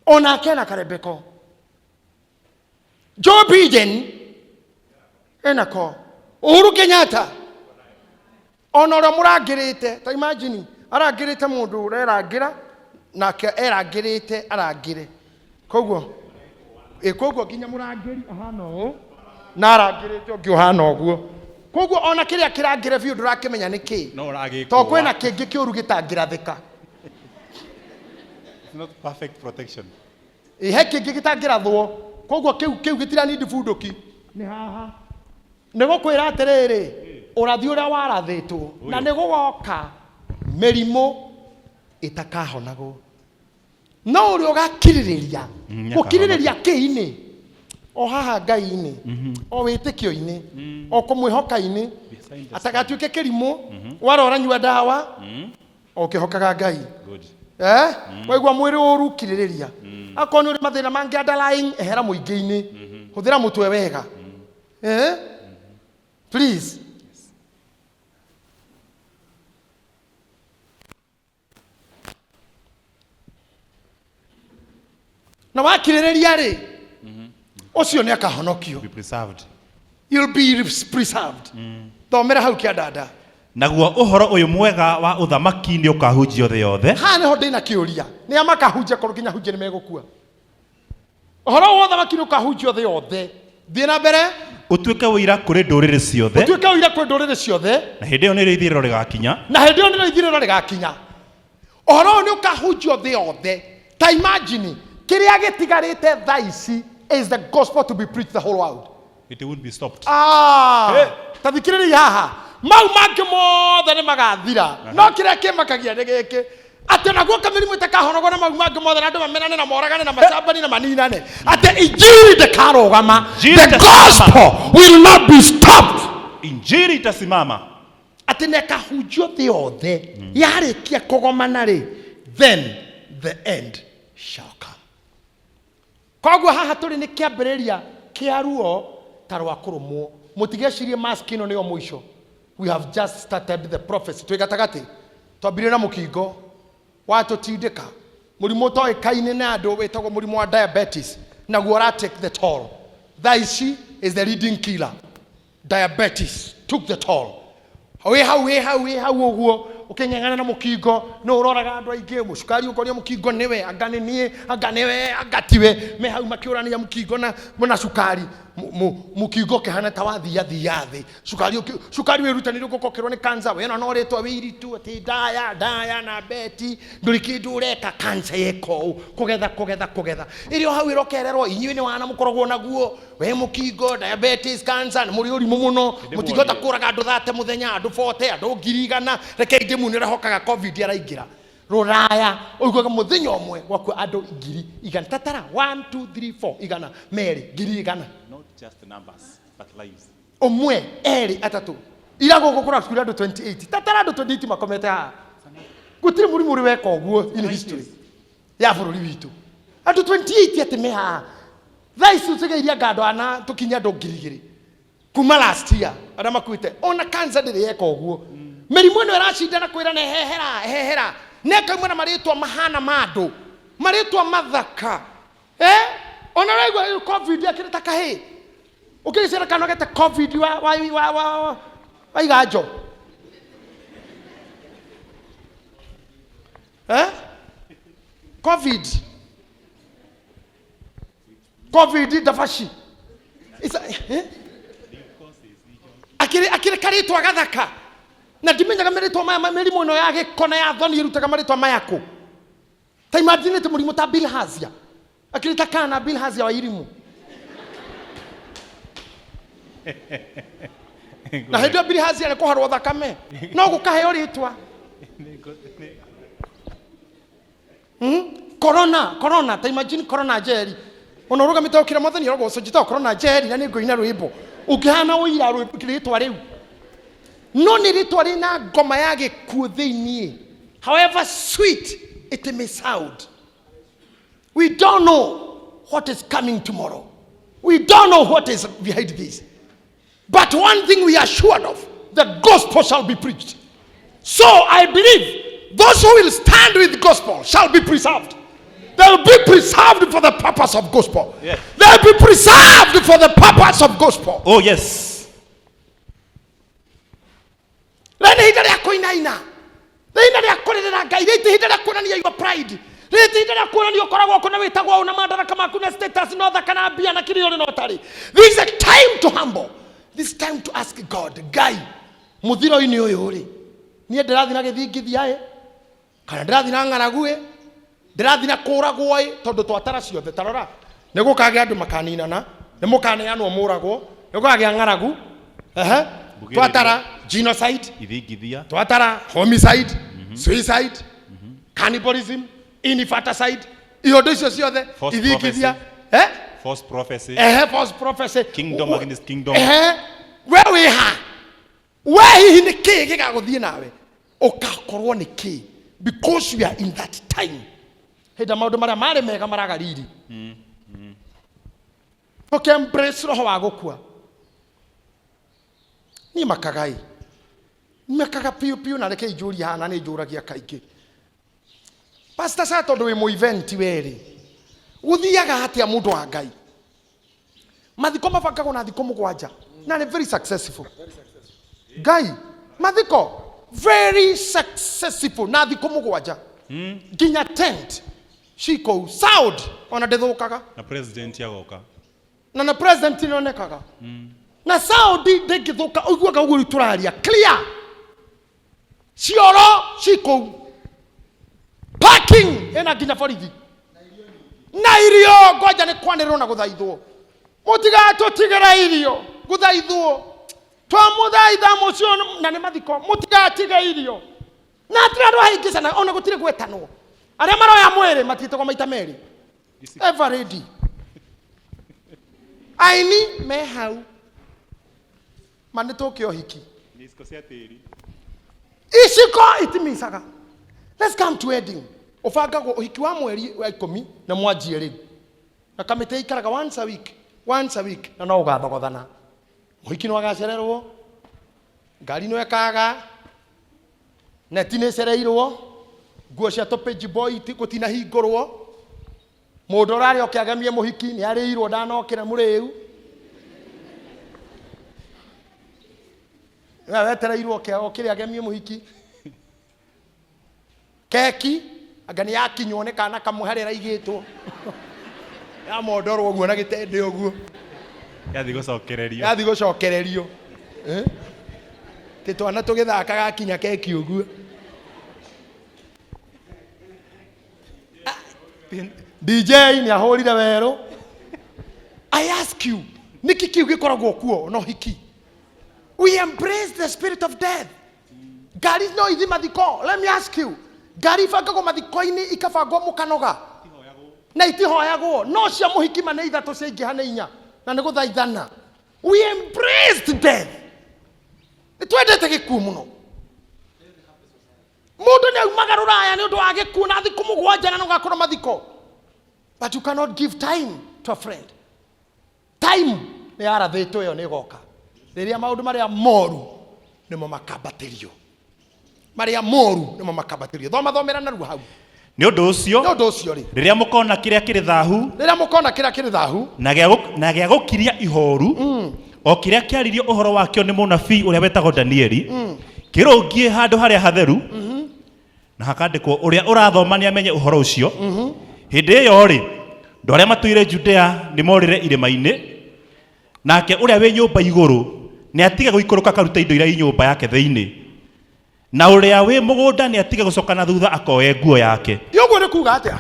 A: Onake ena karembeko. Joe Biden enako. Uhuru Kenyatta ona ũrĩa mũrangĩrĩte, ta imagine arangĩrĩte mũndũ ũrerangĩra nake erangĩrĩte arangĩre. Koguo koguo nginya mũrangĩri ahana ũũ na arangĩrĩte ũngĩ ũhana ũguo. Koguo ona kĩrĩa kĩrangĩre biũ ndũrakĩmenya nĩ kĩĩ.
B: No ũragĩkũa.
A: Tondũ kwĩna kĩngĩ kĩũru gĩtangĩrathĩka.
B: It's not perfect protection.
A: Ĩ, he kĩngĩ gĩtangĩrathwo. Koguo kĩu kĩu gĩtiranindi bunduki. Nĩ haha. Nĩ gũkwĩra atĩrĩrĩ, ũrathi ũrĩa warathĩtwo na nĩ gũgoka mĩrimũ ĩtakahonagwo. No ũrĩa ũgakirĩrĩria, gũkirĩrĩria kĩ-inĩ? O haha Ngai-inĩ, o wĩtĩkio-inĩ, o kũmwĩhoka-inĩ, atagatuĩke kĩrimũ, wara ũranyua ndawa, o ũkĩhokaga Ngai.
B: Good.
A: Waigua mwĩrĩ ũru kirĩrĩria. Akorwo nĩ ũrĩ mathĩna mangĩ underlying, ehera mũingĩ-inĩ. Hũthĩra mũtwe wega. Please. Na wakirĩrĩria rĩ, ũcio nĩ akahonokio.
B: Be preserved.
A: You'll be preserved. Thomera hau kĩandanda.
B: Naguo ũhoro ũyũ mwega wa ũthamaki nĩ ũkahunjio thĩ yothe.
A: Haha nĩho ndĩna kĩũria. Nĩ a makahunjia korwo nginya hunjia nĩ megũkua. Ũhoro wa ũthamaki nĩ ũkahunjio thĩ yothe. Thiĩ na mbere.
B: Ũtuĩke ũira kũrĩ ndũrĩrĩ ciothe.
A: Ũtuĩke ũira kũrĩ ndũrĩrĩ ciothe.
B: Na hĩndĩ ĩyo nĩrĩo ithirĩro rĩgakinya.
A: Na hĩndĩ ĩyo nĩrĩo ithirĩro rĩgakinya. Ũhoro ũyũ nĩ ũkahunjio thĩ yothe. Ta imagine, kĩrĩa gĩtigarĩte thaa ici is the gospel to be preached the whole world.
B: It won't be stopped.
A: Hey. Ta thikĩrĩria haha. Mau mangĩ mothe nĩ magathira. No kĩrĩa kĩmakagia nĩ gĩkĩ. Atĩ ona guoka mĩrimũ ĩtakahonagwo na mau mangĩ mothe na andũ mamenane na moragane na macambani na maninane, atĩ injiri ndĩkarũgama.
B: Injiri
A: The
B: itasimama.
A: gospel will not be stopped.
B: Injili itasimama.
A: Atĩ na ĩkahunjio thĩ yothe, yarĩkia kũgomana rĩ, then the end shall come. Koguo haha tũrĩ nĩ kĩambĩrĩria kĩa ruo ta rwa kũrũmwo. Mũtigecirie mask ĩno nĩyo mũico. We have just started the prophecy. Twĩ gatagatĩ, twambirie na mũkingo watũtindĩka, mũrimũ ũtoĩkaine na andũ wĩtagwo mũrimũ wa diabetes, naguo ũra take the toll. Thaa ici is the leading killer. Diabetes took the toll. Wĩ hau, wĩ hau, wĩ hau ũguo ũkĩng'eng'ana na mũkingo, nĩ ũroraga andũ aingĩ, mũcukari ũkoria mũkingo nĩwe, anga nĩ niĩ, anga nĩwe, anga tiwe, me hau makĩũrania mũkingo na cukari. Mũkingo ũkĩhana ta wathia thia thĩ, cukari cukari wĩrutanĩrie ũgoka ũkĩrwo nĩ cancer, we no rĩtwa wĩ iritu atĩ ndaya ndaya na beti ndũrĩ kĩndũ ũreka, cancer yeka ũũ kũgetha kũgetha kũgetha, ĩrĩ o hau ĩrokererwo. Inyuĩ nĩ wana mũkoragwo naguo, we mũkingo, diabetes, cancer, nĩ mũrĩ ũrimũ mũno, mũtingĩhota kũraga andũ 30 mũthenya, andũ 40, andũ 100,000. Reke ndĩmu nĩ ũrehokaga COVID araingĩra rũraya, ũiguaga mũthenya ũmwe gwakua andũ 100,000. Tatara 1 2 3 4 igana merĩ 100,000.
B: Not just numbers, but lives.
A: Ũmwe, erĩ, atatũ, ira gũkũ kũrakuire andũ 28. Tatara andũ 28 makomete haha. Gũtirĩ mũrimũ ũrĩ weka ũguo in history ya bũrũri witũ, andũ 28 atĩ me haha. Thaa ici tũtigairie anga andũ ana tũkinye andũ 2,000 kuma last year arĩa makuĩte. Ona cancer ndĩrĩ yeka ũguo. Mĩrimũ ĩno ĩracindana kwĩrana ehehera ehehera, na ĩkauma na marĩtwa mahana ma andũ, marĩtwa mathaka, eh? Ona ũraigua COVID akĩrĩ ta kahĩĩ, ũkĩgĩciara kana gete COVID wa iganjo, eh? COVID, COVID ndabaci. Eh? Akĩrĩ karĩtwa gathaka, na ndimenyaga marĩtwa maya ma mĩrimũ ĩno ya gĩko na ya thoni ĩrutaga marĩtwa maya kũ. Ta imagine atĩ mũrimũ ta bilharzia akĩrĩ ta kana bilharzia wa irimu, na hĩndĩ ĩyo bilharzia nĩ kũharwo thakame, no gũkaheo rĩtwa. Corona, corona, ta imagine corona njeri, ona ũrũgamĩte ũkĩra mwathani arogocwo, njĩtagwo corona njeri na nĩ ngũina rwĩmbo ũngĩhana ũira rĩtwa rĩu, no nĩ rĩtwa rĩna ngoma ya gĩkuũ thĩiniĩ, however sweet it may sound. We don't know what is coming tomorrow. We don't know what is behind this, but one thing we are sure of: the gospel shall be preached. So I believe those who will stand with gospel shall be preserved. They'll be preserved for the purpose of gospel. They'll be preserved for the purpose of gospel.
B: Oh, yes.
A: Rĩrĩ nĩ ihinda rĩa kũinaina, rĩrĩ ihinda rĩa kũrĩrĩra Ngai, rĩrĩ ti ihinda rĩa kuonania your pride, rĩrĩ ti ihinda rĩa kuonania ũkoragwo kũ na wĩtagwo ũũ na madaraka maku na status no thaka na mbia na kĩrĩa ũrĩ na ũtarĩ. This is a time to humble. This is time to ask God, Ngai, mũthiro-inĩ ũyũ rĩ, niĩ ndĩrathiĩ na gĩthingithia ĩ, kana ndĩrathiĩ na ng'aragu ĩ, ndĩrathiĩ na kũragwo ĩ, tondũ twatara ciothe, tarora nĩ gũkagĩa andũ makaninana, nĩ mũkaneanwo mũragwo, nĩ gũkagĩa ng'aragu, ehe.
B: Mbugĩrĩrio.
A: Twatara genocide,
B: Ithingithia.
A: Twatara homicide, suicide, cannibalism, infanticide, ihondo icio ciothe,
B: False
A: ithingithia, eh.
B: False prophecy.
A: Ehe, false prophecy.
B: Kingdom against kingdom.
A: Ehe, we wĩ ha? We hihi nĩ kĩĩ gĩgagũthiĩ nawe, ũgakorwo nĩ kĩĩ? Because we are in that time hĩndĩ ĩrĩa maũndũ marĩa marĩ mega maraga riri, tũkĩ embrace roho wa gũkua. Niĩ makagai, makaga piũ piũ, na reke injũrie haha, na nĩ njũragia kaingĩ, Pastor sa, tondũ wĩ mũ event werĩ, gũthiaga atĩa, mũndũ wa Ngai? Mathiko mabangagwo na thikũ 7 na nĩ very successful. Ngai, mathiko very successful na thikũ 7, nginya tent cikũu, sound ona ndĩthũkaga.
B: Na president agoka.
A: Na president nĩonekaga na sound ndĩngĩthũka, ũiguaga ũguo rĩu tũraria clear, cioro cikũu, parking ĩna nginya borithi na irio. Ngoja nĩ kwanĩrĩrwo na gũthaithwo, mũtigatũtigĩre irio, gũthaithwo twamũthaitha mũcio, na nĩ mathiko, mũtigatige irio. Na hatirĩ andũ ahĩngĩcana, ona gũtirĩ gwetanwo. Arĩa maroya mwĩrĩ matiĩtagwo maita merĩ. Ever ready. Aini me hau. Ma nĩ tũke ũhiki. Iciko itimicaga. Let's come to wedding. Ũbangagwo ũhiki wa mweri wa ikũmi na mwanjie rĩu. Na kamĩtĩ ĩikaraga once a week, once a week, na no ũgathogothana. Mũhiki no agacererwo, ngari no ĩkaga, neti nĩ ĩcereirwo, nguo cia tũpĩnji boy gũtinahingũrwo, mũndũ ũrarĩ oke agemie mũhiki nĩ arĩirwo ndanokĩra mũrĩu. We wetereirwo oke okĩre agemie mũhiki. Keki anga nĩ yakinywo nĩ kana kamwe harĩa ĩraigĩtwo. Yamondorwo ũguo na gĩtende ũguo.
B: Yathiĩ gũcokererio.
A: Yathiĩ gũcokererio. Tĩ twana tũgĩthaka gakinya keki ũguo. DJ nĩ ahũrire werũ. I ask you, nĩkĩ kĩu gĩkoragwo kuo no hiki? We embrace the spirit of death. Ngari no ithi mathiko. Let me ask you. Ngari ibangagwo mathiko-inĩ ikabangwo mũkanoga. Na itihoyagwo. No cia mũhiki ma nĩ ithatũ ciaingĩha nĩ inya. Na nĩ gũthaithana. We embraced death. Nĩ twendete gĩkuũ mũno. Mũndũ nĩ aumaga rũraya nĩ ũndũ wa gĩkuũ na thikũ mũgwanja na nĩgũgakorwo mathiko. But you cannot give time to a friend. Time nĩ yarathĩtwo ĩyo nĩ ĩgoka. Rĩrĩa maũndũ marĩa moru nĩmo makambatĩrio. Marĩa moru nĩmo makambatĩrio. Thoma thomera narua hau.
B: Nĩ ũndũ ũcio,
A: Nĩ ũndũ ũcio rĩ,
B: rĩrĩa mũkona kĩrĩa kĩrĩ thahu,
A: rĩrĩa mũkona kĩrĩa kĩrĩ thahu,
B: na gĩa gũkiria ihoru, o kĩrĩa kĩaririo ũhoro wakĩo nĩ mũnabii ũrĩa wetagwo Danieli, kĩrũngiĩ handũ harĩa hatheru, na hakandĩkwo ũrĩa ũrathoma nĩ amenye ũhoro ũcio. Hĩndĩ ĩyo rĩ, andũ arĩa matũire Judea nĩ morĩre irĩma-inĩ, nake ũrĩa wĩ nyũmba igũrũ nĩ atige gũikũrũka akarute indo iria i nyũmba yake thĩinĩ, na ũrĩa wĩ mũgũnda nĩ atige gũcoka na thutha akoe nguo yake.
A: Ũguo nĩ kuga atĩa?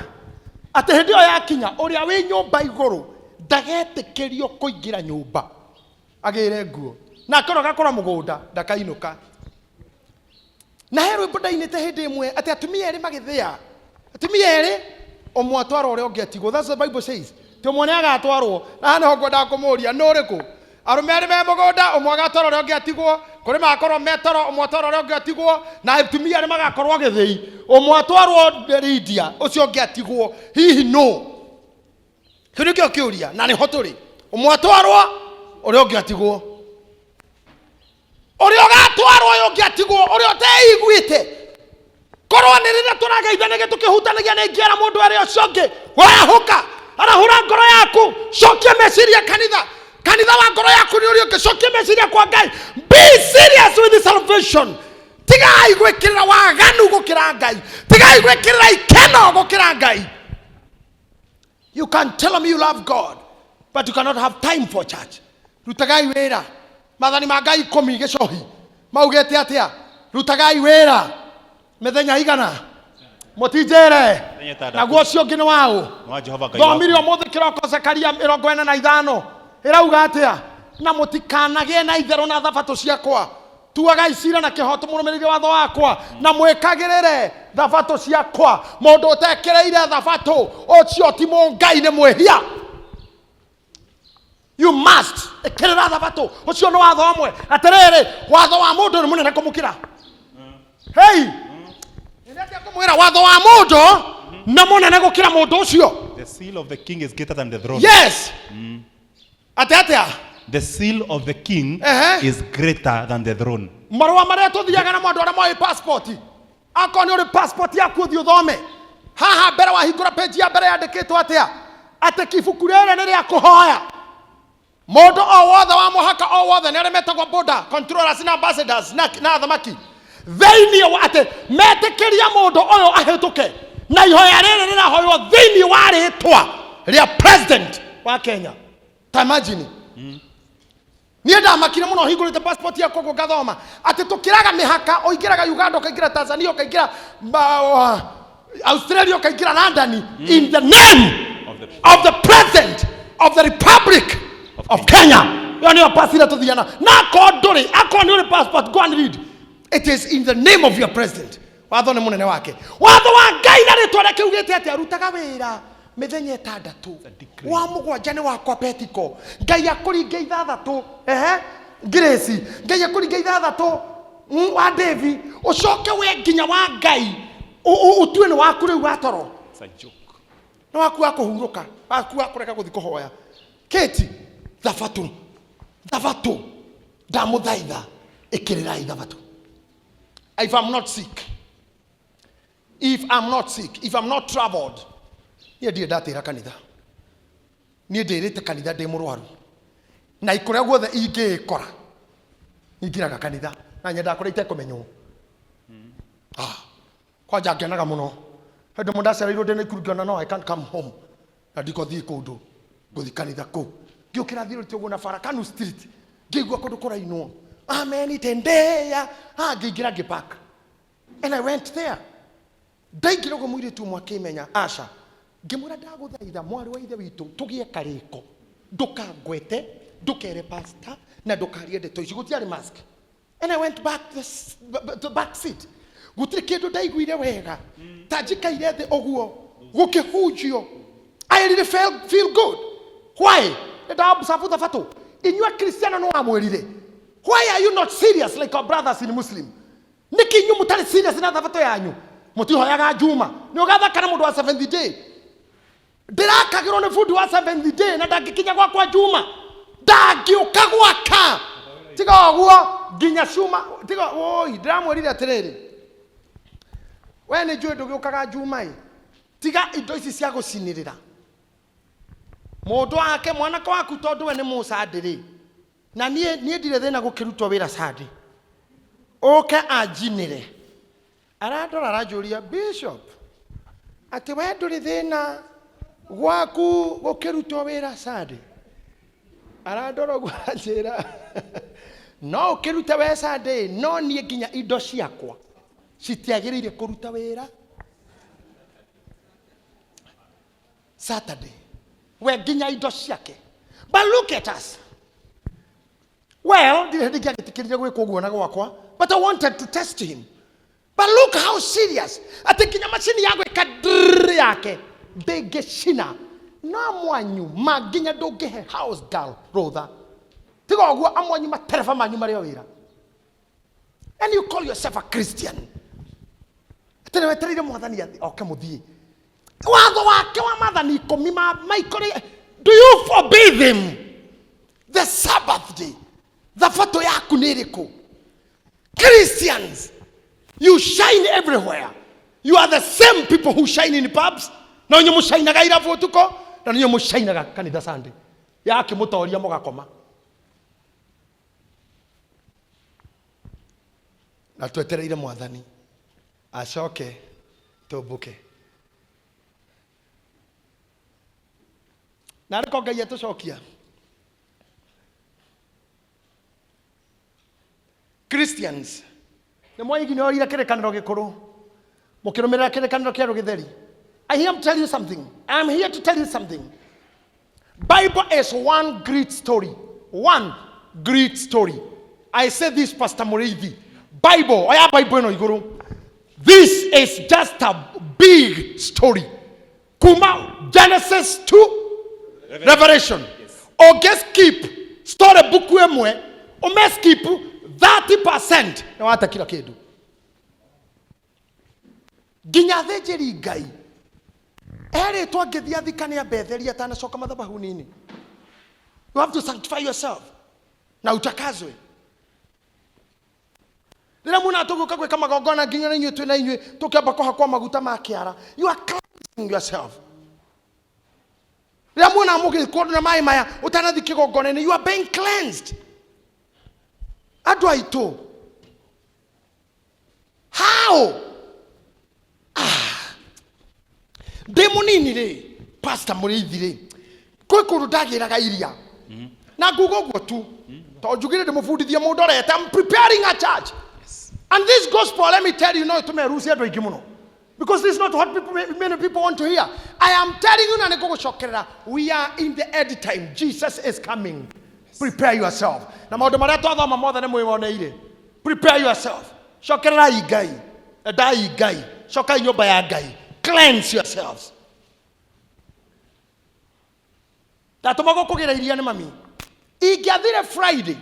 A: Atĩ hĩndĩ ĩyo yakinya, ũrĩa wĩ nyũmba igũrũ ndagetĩkĩrio kũingĩra nyũmba agĩre nguo, nake ũrĩa ũgakorwo mũgũnda ndakainũka. Na he rwĩmbo ndainĩte hĩndĩ ĩmwe atĩ atumia erĩ magĩthĩa, atumia erĩ ũmwe atwarwo ũrĩa ũngĩ atigwo. That's what the Bible says. Ti ũmwe nĩ agatwarwo. Na haha nĩho ngwendaga kũmũria, nĩ ũrĩkũ? Arũme erĩ me mũgũnda, ũmwe agatwarwo ũrĩa ũngĩ atigwo. Kũrĩ magakorwo me toro, ũmwe atwarwo ũrĩa ũngĩ atigwo. Na atumia erĩ magakorwo gĩthĩi, ũmwe atwarwo Lydia, ũcio ũngĩ atigwo. Hihi nũ? Kĩu nĩkĩo kĩũria, na nĩho tũrĩ. Ũmwe atwarwo, ũrĩa ũngĩ atigwo. Ũrĩa ũgatwarwo ũyũ ũngĩ atigwo, ũrĩa ũteiguĩte. Korwo nĩ rĩrĩa tũrageithanagia tũkĩhutanagia nĩ ingĩera mũndũ arĩa ũcio ũngĩ, wahũka, arahũra ngoro yaku, cokia meciria kanitha. Kanitha wa ngoro yaku nĩ ũrĩa ũngĩ, cokia meciria kwa Ngai. Be serious with the salvation. Tigai gwĩkĩrĩra waganu gũkĩra Ngai. Tigai gwĩkĩrĩra ikeno gũkĩra Ngai. You can tell me you love God, but you cannot have time for church. Rutagai wĩra. Maathani ma Ngai ikũmi gĩcohi maugĩte atĩa? Rutagai wĩra mĩthenya igana, mũtinjĩre.
B: Mĩthenya ĩtandatũ.
A: Naguo ũcio ũngĩ nĩ waũ?
B: Nĩ wa Jehova Ngai
A: Thomire
B: waku.
A: ũmũthĩ kĩroko Zekaria mĩrongo ĩna na ithano ĩrauga atĩa? Na mũtikanagĩe na itherũ na thabatũ ciakwa. Tuagai cira na kĩhooto mũrũmĩrĩire watho wakwa, na mwĩkagĩrĩre thabatũ ciakwa. Mũndũ ũtekĩrĩire thabatũ ũcio ti mũngai, nĩ mwĩhia. You must ĩkĩrĩra thabatũ. Ũcio nĩ watho ũmwe. Atĩrĩrĩ, watho wa mũndũ nĩ mũnene kũmũkĩra. Hey! Nĩ atĩa ngũmwĩra, watho wa mũndũ nĩ mũnene gũkĩra mũndũ ũcio.
B: The seal of the king is greater than the throne.
A: Yes. Atĩa atĩa?
B: The seal of the king is greater than the throne.
A: Marũa marĩa tũthiaga namo andũ arĩa moĩ passport. Akorwo nĩ ũrĩ passport yaku ũthiĩ ũthome. Haha mbere wahingũra page ya mbere yandĩkĩtwo atĩa? Atĩ kibuku rĩrĩ nĩ rĩa kũhoya. Mũndũ o wothe wa mũhaka o wothe nĩ arĩa metagwo border controllers na ambassadors na athamaki. Thĩinĩ wa atĩ metĩkĩria mũndũ ũyũ ahĩtũke na ihoya rĩrĩ rĩrahoywo thĩinĩ wa rĩtwa rĩa president wa Kenya. Ta imagine. Niĩ ndamakire mũno hingũrĩte passport yakwa ũguo ngathoma atĩ tũkĩraga mĩhaka, ũingĩraga Uganda, ũkaingĩra Tanzania, ũkaingĩra Australia, ũkaingĩra London, in the name of the president of the Republic of Kenya. Ĩyo nĩyo pass ĩrĩa tũthiaga. Na akorwo ndũrĩ, akorwo nĩ ũrĩ passport, go and read. It is in the name of your president. Watho nĩ mũnene wake. Watho wa Ngai na rĩtwa rĩake ugĩte atĩ arutaga wĩra mĩthenya ĩtandatũ, wa mũgwanja nĩ wakwa petiko. Ngai akũringe ithathatũ, ehe, Grace, Ngai akũringe ithathatũ, wa Davi, ũcoke we nginya wa Ngai ũtue nĩ waku rĩu wa toro, nĩ waku wa kũhurũka, waku wa kũrega gũthiĩ kũhoya. Kĩti thabatũ, thabatũ ndamũthaitha, ĩkĩrĩrai thabatũ. If I'm not sick, if I'm not sick, if I'm not traveled, niĩ ndirĩ ndatĩra kanitha. Niĩ ndĩrĩte kanitha ndĩ mũrwaru, na kũrĩa guothe ingĩĩkora ingĩraga kanitha, na nyendaga kũrĩa itekũmenywo. Ah, kwanja ngenaga mũno hĩndĩ ĩmwe ndacereirwo ndĩ Naikuru, ngĩona no I can't come home na ndikothiĩ kũndũ, ngũthiĩ kanitha kũu. Ngĩũkĩra thiũrũrĩte ũguo na bara Kanu Street, ngĩigua kũndũ kũrainwo amen tendea. Ah, ngĩingĩra, ngĩpark and I went there. Ndaingĩra ũguo, mũirĩtu ũmwe akĩmenya aca. Ngĩmwĩra, ndagũthaitha mwarĩ wa ithe witũ, tũgĩe karĩko, ndũkangwete, ndũkere pastor na ndũkarie ndeto ici. Gũtiarĩ mask. And I went back to the back seat. Gũtirĩ kĩndũ ndaiguire wega ta njikaire thĩ ũguo gũkĩhunjio. I really feel good. Why? Nĩ ndaobserve thabatũ. Inyuĩ Kristiano nĩ wamwĩrire, why are you not serious like our brothers in Muslim? Nĩkĩ inyuĩ mũtarĩ serious na thabatũ yanyu? Mũtihoyaga Juma. Nĩ ũgathaka na mũndũ wa seventh day. Ndĩrakagĩrwo nĩ bundi wa seventh day na ndangĩkinya gwakwa Juma, ndangĩũka gwaka. Tiga ũguo nginya cuma, tiga woi. Ndĩramwĩrire atĩrĩrĩ, we nĩ njũĩ ndũgĩũkaga Juma ĩ, tiga indo ici cia gũcinĩrĩra mũndũ wake mwanake waku, tondũ we nĩ mũcandĩ rĩ, na niĩ ndirĩ thĩna gũkĩrutwo wĩra Sunday, ũke anjinĩre. Arandora, aranjũria, bishop, atĩ we ndũrĩ thĩna gwaku gũkĩrutwo wĩra Sunday? Arandora ũguo, aranjĩra, no ũkĩrute we Sunday, no niĩ nginya indo ciakwa citiagĩrĩire kũruta wĩra Saturday. We nginya indo ciake. But look at us. Well, ndirĩ hĩndĩ ingĩagĩtĩkĩrire gwĩkwo ũguo na gwakwa, but I wanted to test him. But look how serious, atĩ nginya macini ya gwĩka drrrr yake ndĩngĩcina, no mwanyu ma nginya ndũngĩhe house girl rũtha. Tiga ũguo, amwanyu matereba manyu marĩ o wĩra, and you call yourself a Christian. Atĩ nĩ wetereire mwathani oke mũthiĩ watho wake wa maathani 10 ma maikore. Do you forbid them the Sabbath day? Thabatũ yaku nĩ ĩrĩkũ? Christians, you shine everywhere. You are the same people who shine in pubs, no inyuĩ mũcainaga irabu ũtukũ, na nĩ inyuĩ mũcainaga kanitha Sunday yakĩmũtoria mũgakoma. Na twetereire mwathani acoke tũmbũke. Na arĩko Ngai atũcokia. Christians, nĩ mwaignorire kĩrĩkanĩro gĩkũrũ, mũkĩrũmĩrĩra kĩrĩkanĩro kĩerũ gĩtheri. I here to tell you something. I am here to tell you something. Bible is one great story. One great story. I say this, Pastor Muriithi. Bible, oya Bible ĩno igũrũ. This is just a big story. Kuma Genesis to Revelation. Ũngĩ skip story book ĩmwe, ũme skip 30%, nĩ wate kila kĩndũ. Nginya athĩnjĩri Ngai erĩtwo angĩthiĩ athikane ambetherie atanacoka mathabahu-inĩ. You have to sanctify yourself na utakazwe. Rĩrĩa muona tũgĩũka gwĩka magongona, nginya na inyuĩ twĩ na inyuĩ tũkĩamba kũhakwo maguta ma kĩara, you are cleansing yourself. Rĩrĩa muona mũgĩkwo na maĩ maya ũtanathiĩ kĩgongona-inĩ, you are being cleansed. Andũ aitũ, how? Ah, ndĩ mũnini rĩ, Pastor Mũrĩithi rĩ, kwĩ kũndũ ndagĩraga iria na nguga ũguo tu, tondũ njugire ndĩmũbundithie mũndũ orete. I'm preparing a church, and this gospel, let me tell you, no ĩtũme ruci andũ aingĩ mũno, because this is not what people, many people want to hear. I am telling you, na nĩ ngũgũcokerera, we are in the end time. Jesus is coming. Prepare yourself. Na maũndũ marĩa twathoma mothe nĩ mwĩoneire. Prepare yourself. Cokererai Ngai. Endai Ngai, cokai nyũmba ya Ngai, cleanse yourselves. Ndatũmagwo kũgĩra iria nĩ mami. Ingĩathire Friday,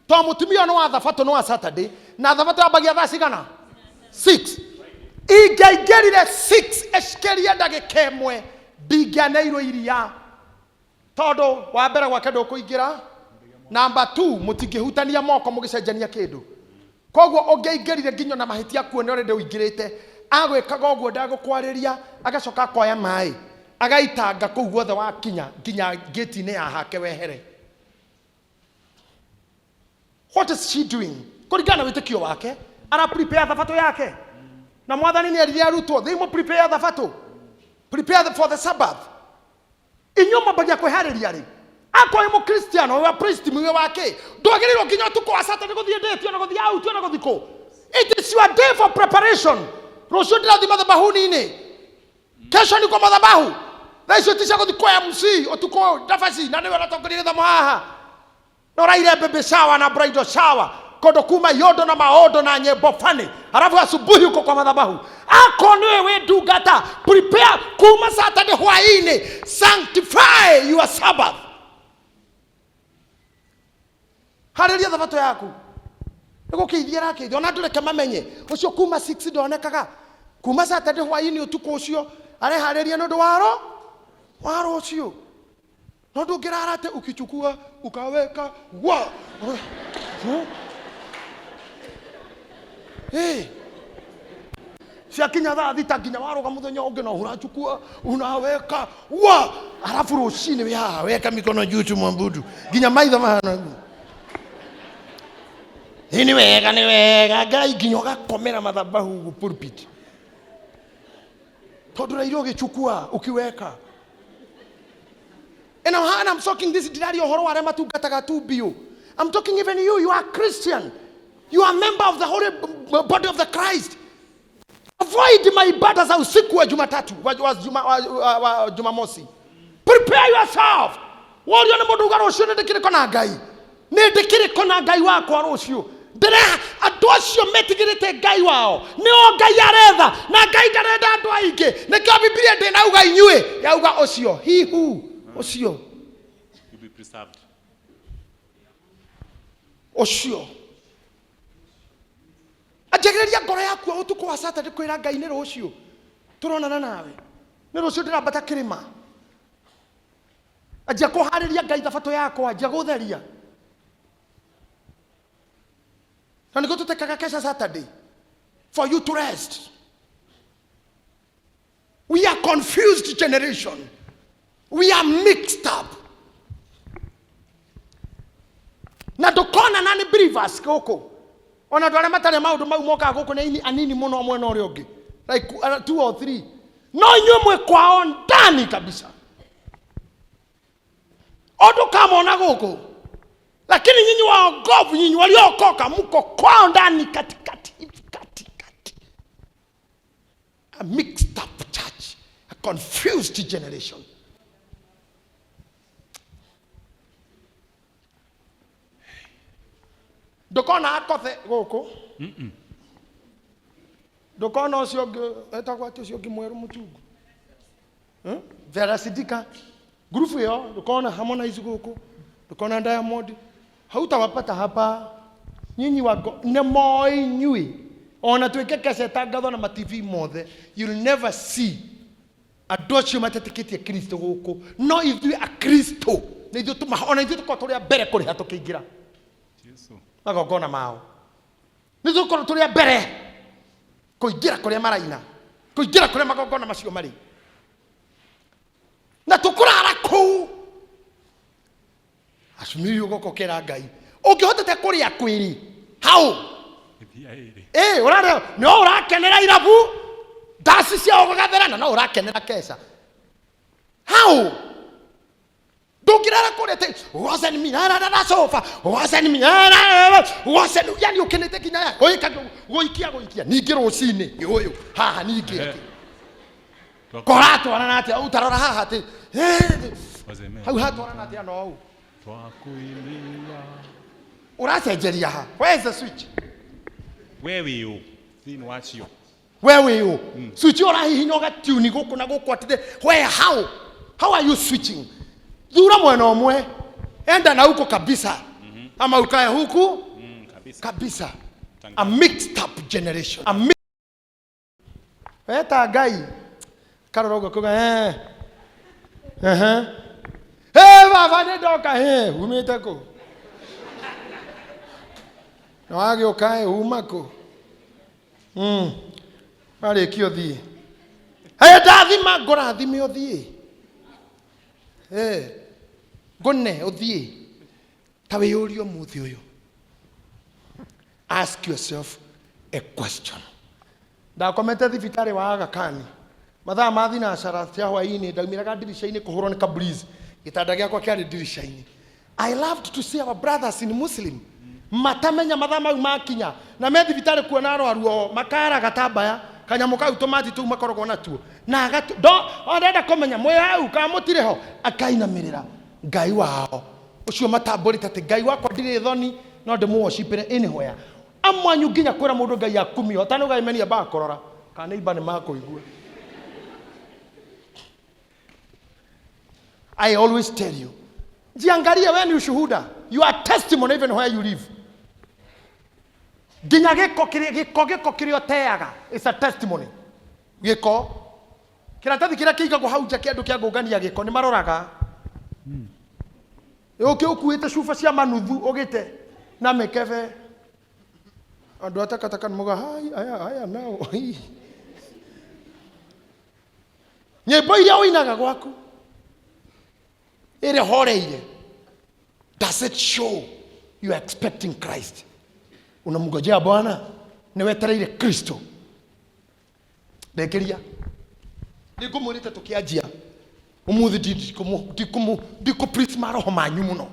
A: tondũ mũtumia ũyũ nĩ wa thabatũ nĩ wa Saturday, na thabatũ yambagia thaa cigana? 6. Ingĩaingĩrire 6 ĩcikirie ndagĩka ĩmwe, ndingĩaneirwo iria. Tondũ wa mbere gwake ndũkũingĩra, namba 2 mũtingĩhutania moko mũgĩcenjania kĩndũ. Koguo ũngĩaingĩrire nginya ona mahĩtia akuone already ũingĩrĩte, agwĩkaga ũguo ndagũkwarĩria, agacoka akoya maĩ agaitanga kũu guothe wakinya nginya gate-inĩ ya hake wehere. What is she doing? Kũringana na wĩtĩkio wake, ara prepare thabatũ yake. Na mwathani nĩ erire arutwo, they mu prepare thabatũ. Prepare for the Sabbath. Inyuĩ mwambagia kwĩharĩria rĩ? Akorwo wĩ mũkristiano, wĩ wa priest, wĩ wa kĩ, ndwagĩrĩirwo nginya ũtukũ wa Saturday gũthiĩ date ona gũthiĩ out ona gũthiĩ kũ. It is your day for preparation. Rũciũ ndĩrathiĩ mathabahuni-inĩ, kesho niko madhabahu. Thaa icio ti cia gũthiĩ kwa MC ũtukũ ndabaci, na nĩwe ũratongoria gĩthomo haha. Na ũraire baby shower na bridal shower kũndũ kuma yondo na maondo na nyĩmbo funny, alafu asubuhi uko kwa madhabahu. Ako niwe wĩ ndungata, prepare kuma Saturday hwaĩ-inĩ, sanctify your Sabbath. Harĩria thabatũ yaku nĩ gũkĩithia arakĩithia, ona andũ reke mamenye ũcio kuma 6 ndonekaga kuma Saturday hwaĩ-inĩ ũtukũ ũcio areharĩria nĩ ũndũ waro wa rũciũ. No ndũngĩrara atĩ ukichukua ukaweka wa hey. Ciakinya thaa thita nginya waroga muthenya ũngĩ no ũrachukua unaweka wa alafu rũcinĩ wĩ haha weka mikono juu tumwabudu nginya maitho mahana ĩ nĩ wega nĩ wega Ngai nginya ũgakomera mathabahu ũguo pulpit tondũ raira ũgĩchukua ukiweka. And I'm talking this ndiraria ũhoro wa arĩa matungataga tu biũ. I'm talking even you, you are Christian. You are member of the holy body of the Christ. Avoid maibada za usiku wa Jumatatu, wa Jumamosi. Prepare yourself. Worio nĩ mũndũ uga rũciũ nĩ ndĩkĩrĩko na Ngai. Nĩ ndĩkĩrĩko na Ngai wakwa rũciũ. Ndĩre andũ acio metigĩrĩte Ngai wao nĩo Ngai aretha, na Ngai ndarenda andũ aingĩ. Nĩkĩo Bibilia ndĩnauga inyuĩ, yauga ũcio he who ũcio
B: Will be preserved.
A: Ũcio anjagĩrĩria ngoro yaku ũtukũ wa Saturday kwĩra Ngai nĩ rũciũ tũronana nawe, nĩ rũciũ ndĩrambata kĩrĩma. Anjia kũharĩria Ngai thabatũ yakwa, anjia gũtheria. Na nĩguo tũtekaga kesha Saturday for you to rest. We are confused generation. We are mixed up. Na ndũkona na nĩ believers gũkũ. Ona andũ arĩa matarĩ maũndũ mau mokaga gũkũ nĩ anini mũno mwena ũrĩa ũngĩ. Like 2 or 3. No inyuĩ mwĩ kwao ndani kabisa. Ũndũ kamona gũkũ. Lakini nyinyi waokovu, nyinyi waliookoka mko kwao ndani katikati, katikati. A mixed up church, a confused generation. Ndũkona akothe gũkũ. Ndũkona ũcio ũngĩ etagwo atĩ ũcio ũngĩ mwerũ mũtungu. Vera Sidika. Ngurubu ĩyo ndũkona Harmonize gũkũ, ndũkona Diamond. Hautawapata hapa. Nyinyi wako nĩ moĩ inyuĩ. Ona tuĩke kesha ĩtangathwo na ma TV mothe, you'll never see andũ acio matetĩkĩtie Kristo gũkũ. No ithuĩ Akristo nĩ ithuĩ tũma, ona ithuĩ tũkorwo tũrĩ a mbere kũrĩha tũkĩingĩra
B: Jesu.
A: magongona mao. Nĩ tũkorwo tũrĩ a mbere kũingĩra kũrĩa maraina, kũingĩra kũrĩa magongona macio marĩ, na tũkũrara kũu. Acumiri ũgoka ũkera Ngai ũngĩhotete kũrĩa kwĩrĩ hau.
B: Ĩthia ĩrĩ.
A: Ĩ, ũrarĩa no ũrakenera irabu ndaci cia ũgagathera na no ũrakenera keca hau. Ndũngĩrara kũrĩa atĩ wasn't me, na, na, na, na, sofa, wasn't me, na, na, na, na, wasn't, yani ũkenete nginya ya, gũika, gũikia, gũikia. Ningĩ rũcinĩ, nĩ ũyũ, haha ningĩ atĩ. Koratwarana atĩa, ũtarora haha atĩ,
B: Wazeme.
A: hau hatwarana atĩa na ũũ?
B: Twakuimbia.
A: Ũracenjeria ha? Where is the switch?
B: We wĩ ũ thĩinĩ wacio?
A: We wĩ ũ? Switch ĩyo ũrahihinya ũgatiuni gũkũ na gũkũ atĩ where how are you switching? Thura mwena ũmwe, enda na huko kabisa ama ukae huku
B: Kabisa.
A: kabisa. A mixed up generation. A mi weta Ngai karora ũguo kuga eh ehe eh baba nĩ ndoka eh umĩte kũ na wagĩũka ĩ uma kũ warĩkia ũthiĩ hey, ndathima ngũrathime ũthiĩ eh ngũne ũthiĩ ta wĩyũrie ũmũthĩ ũyũ. Ask yourself a question. Ndakomete thibitarĩ wa Aga Khan mathaa ma thinacara cia hwaĩ-inĩ, ndaumĩraga ndirica-inĩ kũhũrwo nĩ ka breeze. Gĩtanda gĩakwa kĩarĩ ndirica-inĩ. I loved to see our brothers in Muslim matamenya mathaa mau makinya na me thibitarĩ kuona arwaru o makara gatambaya kanyamũ kau tũmati tũu makoragwo natuo na agatu ndo arenda kũmenya mwĩ hau kana mũtirĩ ho, akainamĩrĩra Ngai wao ũcio matambũrĩte atĩ Ngai wakwa ndirĩ thoni no ndĩmũworshipĩre anywhere. Amwe anyu nginya kwĩra mũndũ Ngai akumio atanũgaimenia bakũrora kana nĩ imba nĩ makũigua. I always tell you, jiangalie, we ni ushuhuda, you are testimony even where you live. Nginya gĩko kĩrĩa gĩko gĩko kĩrĩa ũteaga is a testimony. Gĩko kĩratathi kĩrĩa kĩigagwo hau nja kĩa andũ kĩa kũngania gĩko nĩ maroraga ũkĩ ũkuĩte cuba cia manuthu ũgĩte na mĩkebe andũ a takataka nĩ mauga hai aya aya nao hi." Nyĩmbo iria ũinaga gwaku ĩrĩa horeire, does it show you are expecting Christ? Unamngojea Bwana, nĩ wetereire Kristo. Ndĩkĩria nĩngũmwĩrĩte tũkĩanjia ũmũthĩ ndikũ maroho manyu mũno.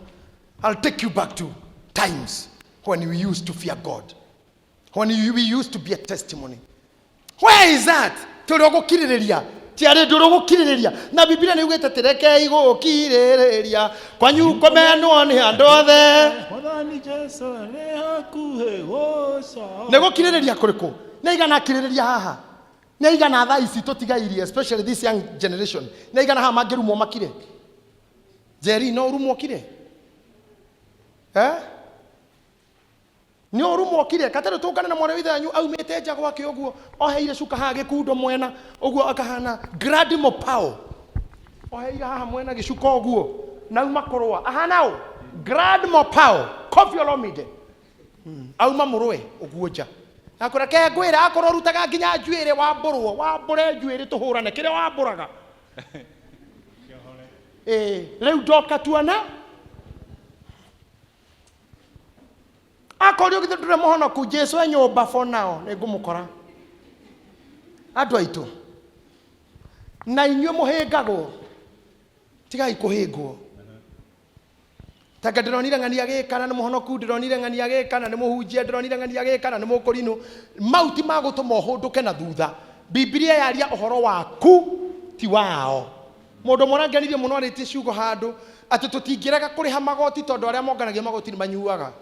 A: I'll take you back to times when we used to fear God, when we used to be a testimony. Where is that? Tũrĩ gũkirĩrĩria ti arĩ ndũrĩ gũkirĩrĩria na Biblia nĩ ugĩte tĩrekei gũkirĩrĩria kwanyu kũmenwo nĩ andũ othe.
B: Mwathani Jesu arĩ hakuhĩ gũcoka.
A: Nĩ gũkirĩrĩria kũrĩkũ? Nĩ aigana akirĩrĩria haha? Nĩ aigana thaa ici tũtigairie, especially this young generation? Nĩ aigana haha mangĩrumwo makire? Njeri, no ũrumwo kire? Eh? Nĩ ũrumwo kire katarĩ tũngane na mwarĩ wa ithe wanyu aumĩte nja gwake ũguo oheire cuka haha gĩkundo mwena ũguo akahana Grandi Mopao, oheire haha mwena gĩcuka ũguo na auma kũrũa ahana ũ Grand Mopao Koffi Olomide. Auma mũrũe ũguo nja akwĩra ke ngwĩra akorwo ũrutaga nginya njuĩrĩ wambũrwo wambũre njuĩrĩ tũhũrane kĩrĩa wambũraga. Ĩĩ rĩu ndoka tuona akorwo githĩ ndũrĩ mũhonoku Jesu e nyũmba for now nĩ ngũmũkora andũ aitũ na inyuĩ mũhĩngagwo tigai kũhĩngwo. Tanga ndĩronire ng'ania gĩka na nĩ mũhonoku, ndĩronire ng'ania gĩka na nĩ mũhunjia, ndĩronire ng'ania gĩka na nĩ mũkũrinũ. Mau ti ma gũtũma ũhũndũke na thutha. Bibilia yaria ũhoro waku ti wao. Mũndũ ũmwe ũrangenirie mũno arĩtie ciugo handũ atĩ tũtingĩrega kũrĩha magoti tondũ arĩa monganagia magoti nĩ manyuaga.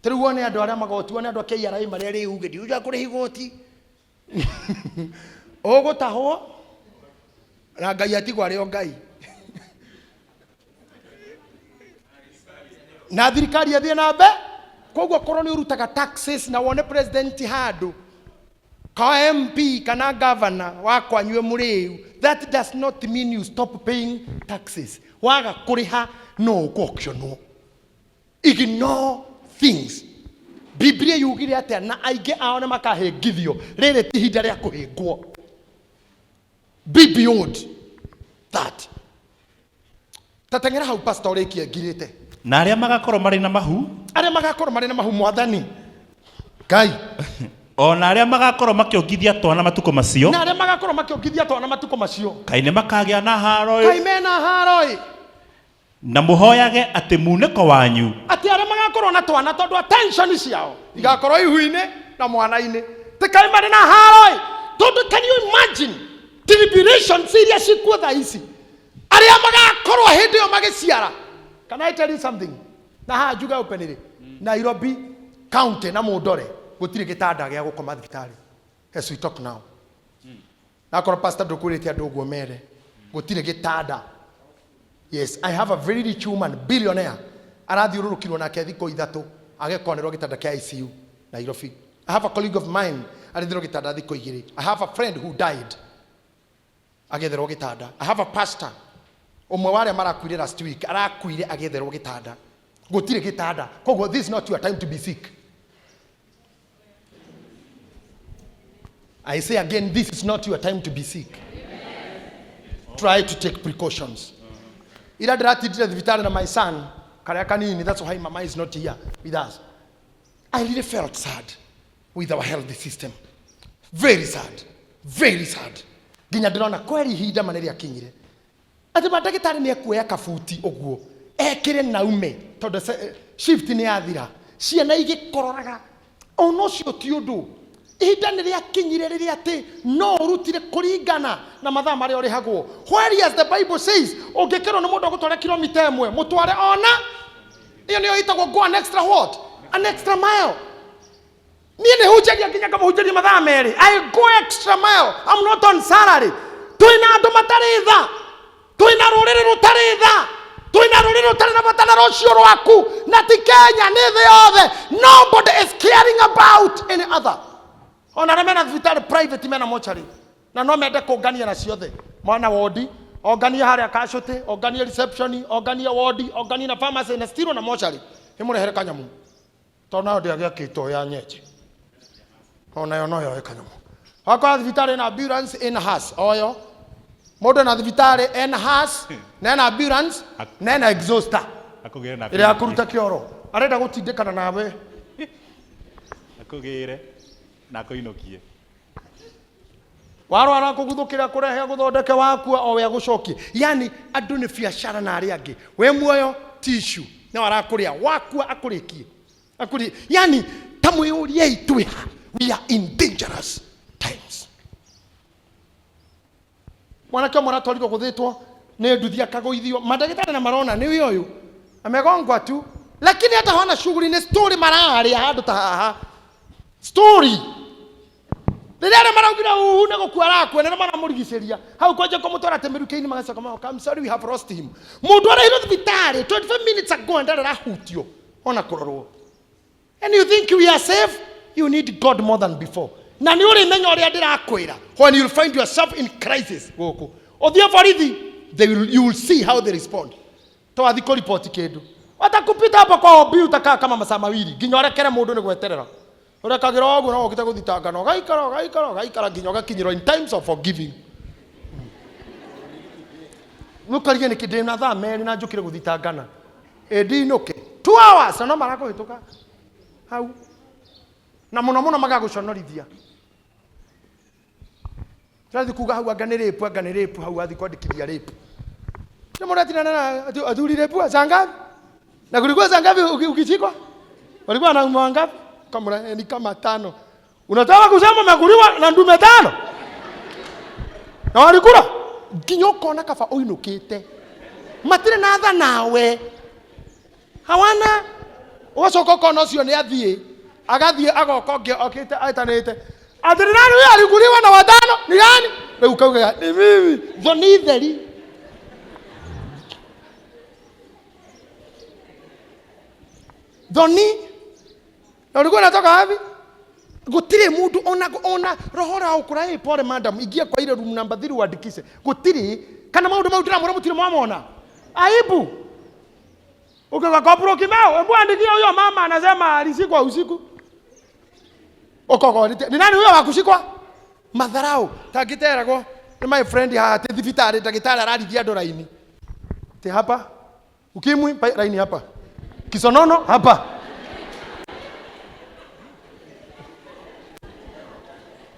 A: Ta rĩu wone andũ arĩa magoti, wone andũ a KRA marĩa rĩu uge ndiuga kũrĩha igoti. Ũgũtahwo na Ngai atigwo arĩ o Ngai. Na thirikari ĩthiĩ na mbere. Koguo korwo nĩ ũrutaga taxes na wone president handũ ka MP kana governor wa kwanyu mũrĩu, that does not mean you stop paying taxes. Waga kũrĩha no ũkũ-auctionwo. Ignore things. Biblia yugire atĩa? Na aingĩ ao nĩ makahĩngithio. Rĩrĩ ti ihinda rĩa kũhĩngwo. Be beyond that. Tateng'era hau pastor ũrĩkie ngirĩte.
B: Na arĩa magakorwo marĩ na mahu,
A: arĩa magakorwo marĩ na mahu, mwathani Ngai,
B: o na arĩa magakorwo makĩongithia twana matukũ macio,
A: na arĩa magakorwo makĩongithia twana matukũ macio,
B: kaĩ nĩ makagĩa na haro
A: kaĩ mena haro ĩ.
B: Na mũhoyage atĩ munĩko wanyu
A: atĩ arĩa magakorwo na twana tondũ attention ciao igakorwo ihu-inĩ na mwana-inĩ ti kaĩ marĩ na haro ĩ. Tondũ can you imagine tribulations iria cikuo thaa ici arĩa magakorwo hĩndĩ ĩyo magĩciara? Can I tell you something? Na haha njuge openly, Nairobi County na mũndore gũtirĩ gĩtanda gĩa gũkoma thibitarĩ. As we talk now, nakorwo pastor ndũkwĩrĩte andũ ũguo mere gũtirĩ gĩtanda. Yes, I have a very rich woman, billionaire, arathiũrũrũkirwo nake thikũ 3 agĩkonerwo gĩtanda kĩa ICU Nairobi. I have a colleague of mine aretherwo gĩtanda thikũ 2. I have a friend who died agĩetherwo gĩtanda. I have a pastor ũmwe wa arĩa marakuire last week arakuire agĩetherwo gĩtanda. Gũtirĩ gĩtanda, koguo this is not your time to be sick. I say again, this is not your time to be sick. Try to take precautions. Ira ndĩratindire thibitarĩ na my son karĩa kanini, that's why mama is not here with us. I really felt sad with our health system. Very sad. Very sad. Nginya ndĩrona kweri ihinda ma nĩrĩakinyire atĩ mandagĩtarĩ nĩ ekuoya kabuti ũguo ekĩre naume tondũ shift nĩ yathira, ciana igĩkororaga. Ona ũcio ti ũndũ, ihinda nĩ rĩakinyire rĩrĩa atĩ no ũrutire kũringana na mathaa marĩa ũrĩhagwo. Whereas the Bible says ũngĩkĩrwo nĩ mũndũ agũtware kilomita 1, mũtware ona ĩyo nĩyo ĩtagwo go an extra what? An extra mile. Niĩ nĩ hunjagia nginya ngamũhunjĩria mathaa 2. I go extra mile. I'm not on salary. Twĩna andũ matarĩ tha, twĩna rũrĩrĩ rũtarĩ tha, twĩna rũrĩrĩ rũtarĩ na bata na rũciũ rwaku, na ti Kenya, nĩ thĩ yothe. Nobody is caring about any other. Ona arĩa mena thibitarĩ private mena mochari na no mende kũngania na ciothe, mwana wodi onganie harĩa casualty, onganie reception, onganie wodi, onganie na pharmacy na still na mochari, ĩmũrehere kanyamu tondũ nayo ndĩagĩakĩtwo ya nyenje, onayo no yoe kanyamu. Wakora thibitarĩ ĩna ambulance, ĩna hearse, oyo mũndũ ena thibitarĩ ena hearse na ena ambulance na ena exhauster
B: Akũgĩre na
A: ĩrĩa ya kũruta kĩoro, arenda gũtindĩkana nawe.
B: Akũgĩre na akũinũkie.
A: Warwara kũguthũkĩra kũrehe gũthondeke wakua o we agũcokie. Yani andũ nĩ biacara na arĩa angĩ, we muoyo tissue no arakũrĩa, wakua akũrĩkie akũrĩ. Yani ta mwĩyũriei twĩ ha? We are in dangerous times. Mwanake ũmwe aratwarirwo gũthĩtwo nĩ nduthi akagũithio, mandagĩtarĩ na marona nĩ ũyũ amegongwa tu, lakini hata hawana shughuli, nĩ story mararĩa handũ ta haha story. Rĩrĩa arĩa maraugire uhu nĩ gũkua arakua, nĩ maramũrigicĩria hau kwanja kũmũtwara atĩ mĩrukĩ-inĩ, magacoka magoka, I'm sorry, we have lost him. Mũndũ arehirwo thibitarĩ 25 minutes ago ndarĩ arahutio ona kũrorwo. And you think we are safe? You need God more than before. Na nĩ ũrĩmenya ũrĩa ndĩrakwĩra when you find yourself in crisis gũkũ ũthiĩ borithi, you will see how they respond. Twathi kũripoti kĩndũ watakupita hapo kwa OB utakaa kama masaa mawili nginya ũrekere mũndũ nĩ gweterera ũrekagĩra ũguo no ũkĩte gũthitangana ũgaikara ũgaikara ũgaikara nginya ũgakinyĩrwo in times of forgiving. Nũkaria nĩkĩ ndĩ na thaa 2 na njũkire gũthitangana ĩndĩ inũke 2 hours na no marakũhĩtũka hau na mũno mũno magagũconorithia. Tũrathiĩ kuga hau anga nĩ rape, anga nĩ rape, hau athiĩ kwandĩkithia rape. Nĩ mũratinana na athuri rape saa ngapi? Na kulikuwa saa ngapi ukichikwa? Walikuwa wanaume wangapi? Kama ni kama 5. Unataka kusema umekuliwa na ndume 5? Na walikula? Nginya ũkona kaba ũinũkĩte. Matirĩ na tha nawe. Hawana. Ũgacoka ũkona ũcio nĩ athiĩ. Agathiĩ agoka ũngĩ okĩte etanĩte. Atĩ nĩ nani huyo alikuliwa na watano? Ni nani? Rĩu kaugaga ni mimi. Thoni theri. Thoni. Na ulikuwa unatoka wapi? Gũtirĩ mũndũ ona roho ra ũkũra, hey, pole madam, ingia kwa ile room number 3 uandikishe. Gũtirĩ. Kana maũndũ mau ndĩramwĩra mũtirĩ mwamona. Aibu. Ukiwa kopro kimao, hebu andikia huyo mama anasema alishikwa usiku. Okogo, ni nani huyo wa kushikwa? Madharau. Tangiteragwo ni my friend haha ti thibitarĩ, ndagĩtarĩ ararithia andũ raini. Ti hapa. Ukimwi raini hapa. Kisonono hapa.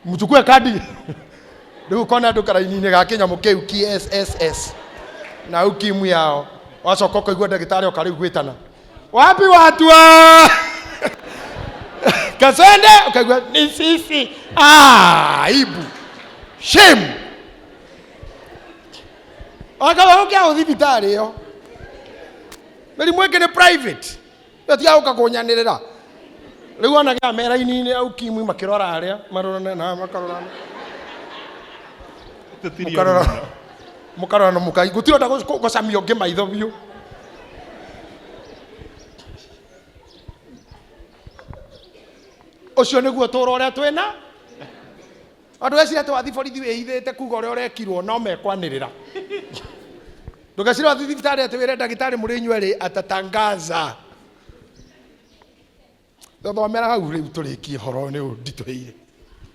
A: Mchukue kadi. Rĩu ũkona andũ karaini-inĩ ga kĩnyamũ kĩu KSSS na ukimwi yao. Wacoka ũkaigua ndagĩtarĩ oka rĩu gwĩtana. Wapi watu wa Kasende? Ukaigua ni sisi. Aibu. Shame. Akaba ũkĩa gũthiĩ thibitarĩ ĩyo. Mĩrimũ ĩngĩ nĩ private. Ĩyo ti ya gũka kũnyanĩrĩra. Rĩu onaga me raini-inĩ ya ukimwi makĩrora arĩa marorane na makarorana. Mũkarora mũkarorana mũkai gũtirĩ onda gũcamia ũngĩ maitho biũ. Ũcio nĩguo tũra ũrĩa twĩna andũ eciria atĩ wathiĩ borithi wĩhithĩte kuga ũrĩa ũrekirwo no mekwanĩrĩra. Ndũgecirie wathiĩ thibitarĩ atĩ wĩre ndagĩtarĩ mũrĩ inyuerĩ atatangaza. Thomera hau rĩu tũrĩkie ũhoro nĩ ũnditũhĩire.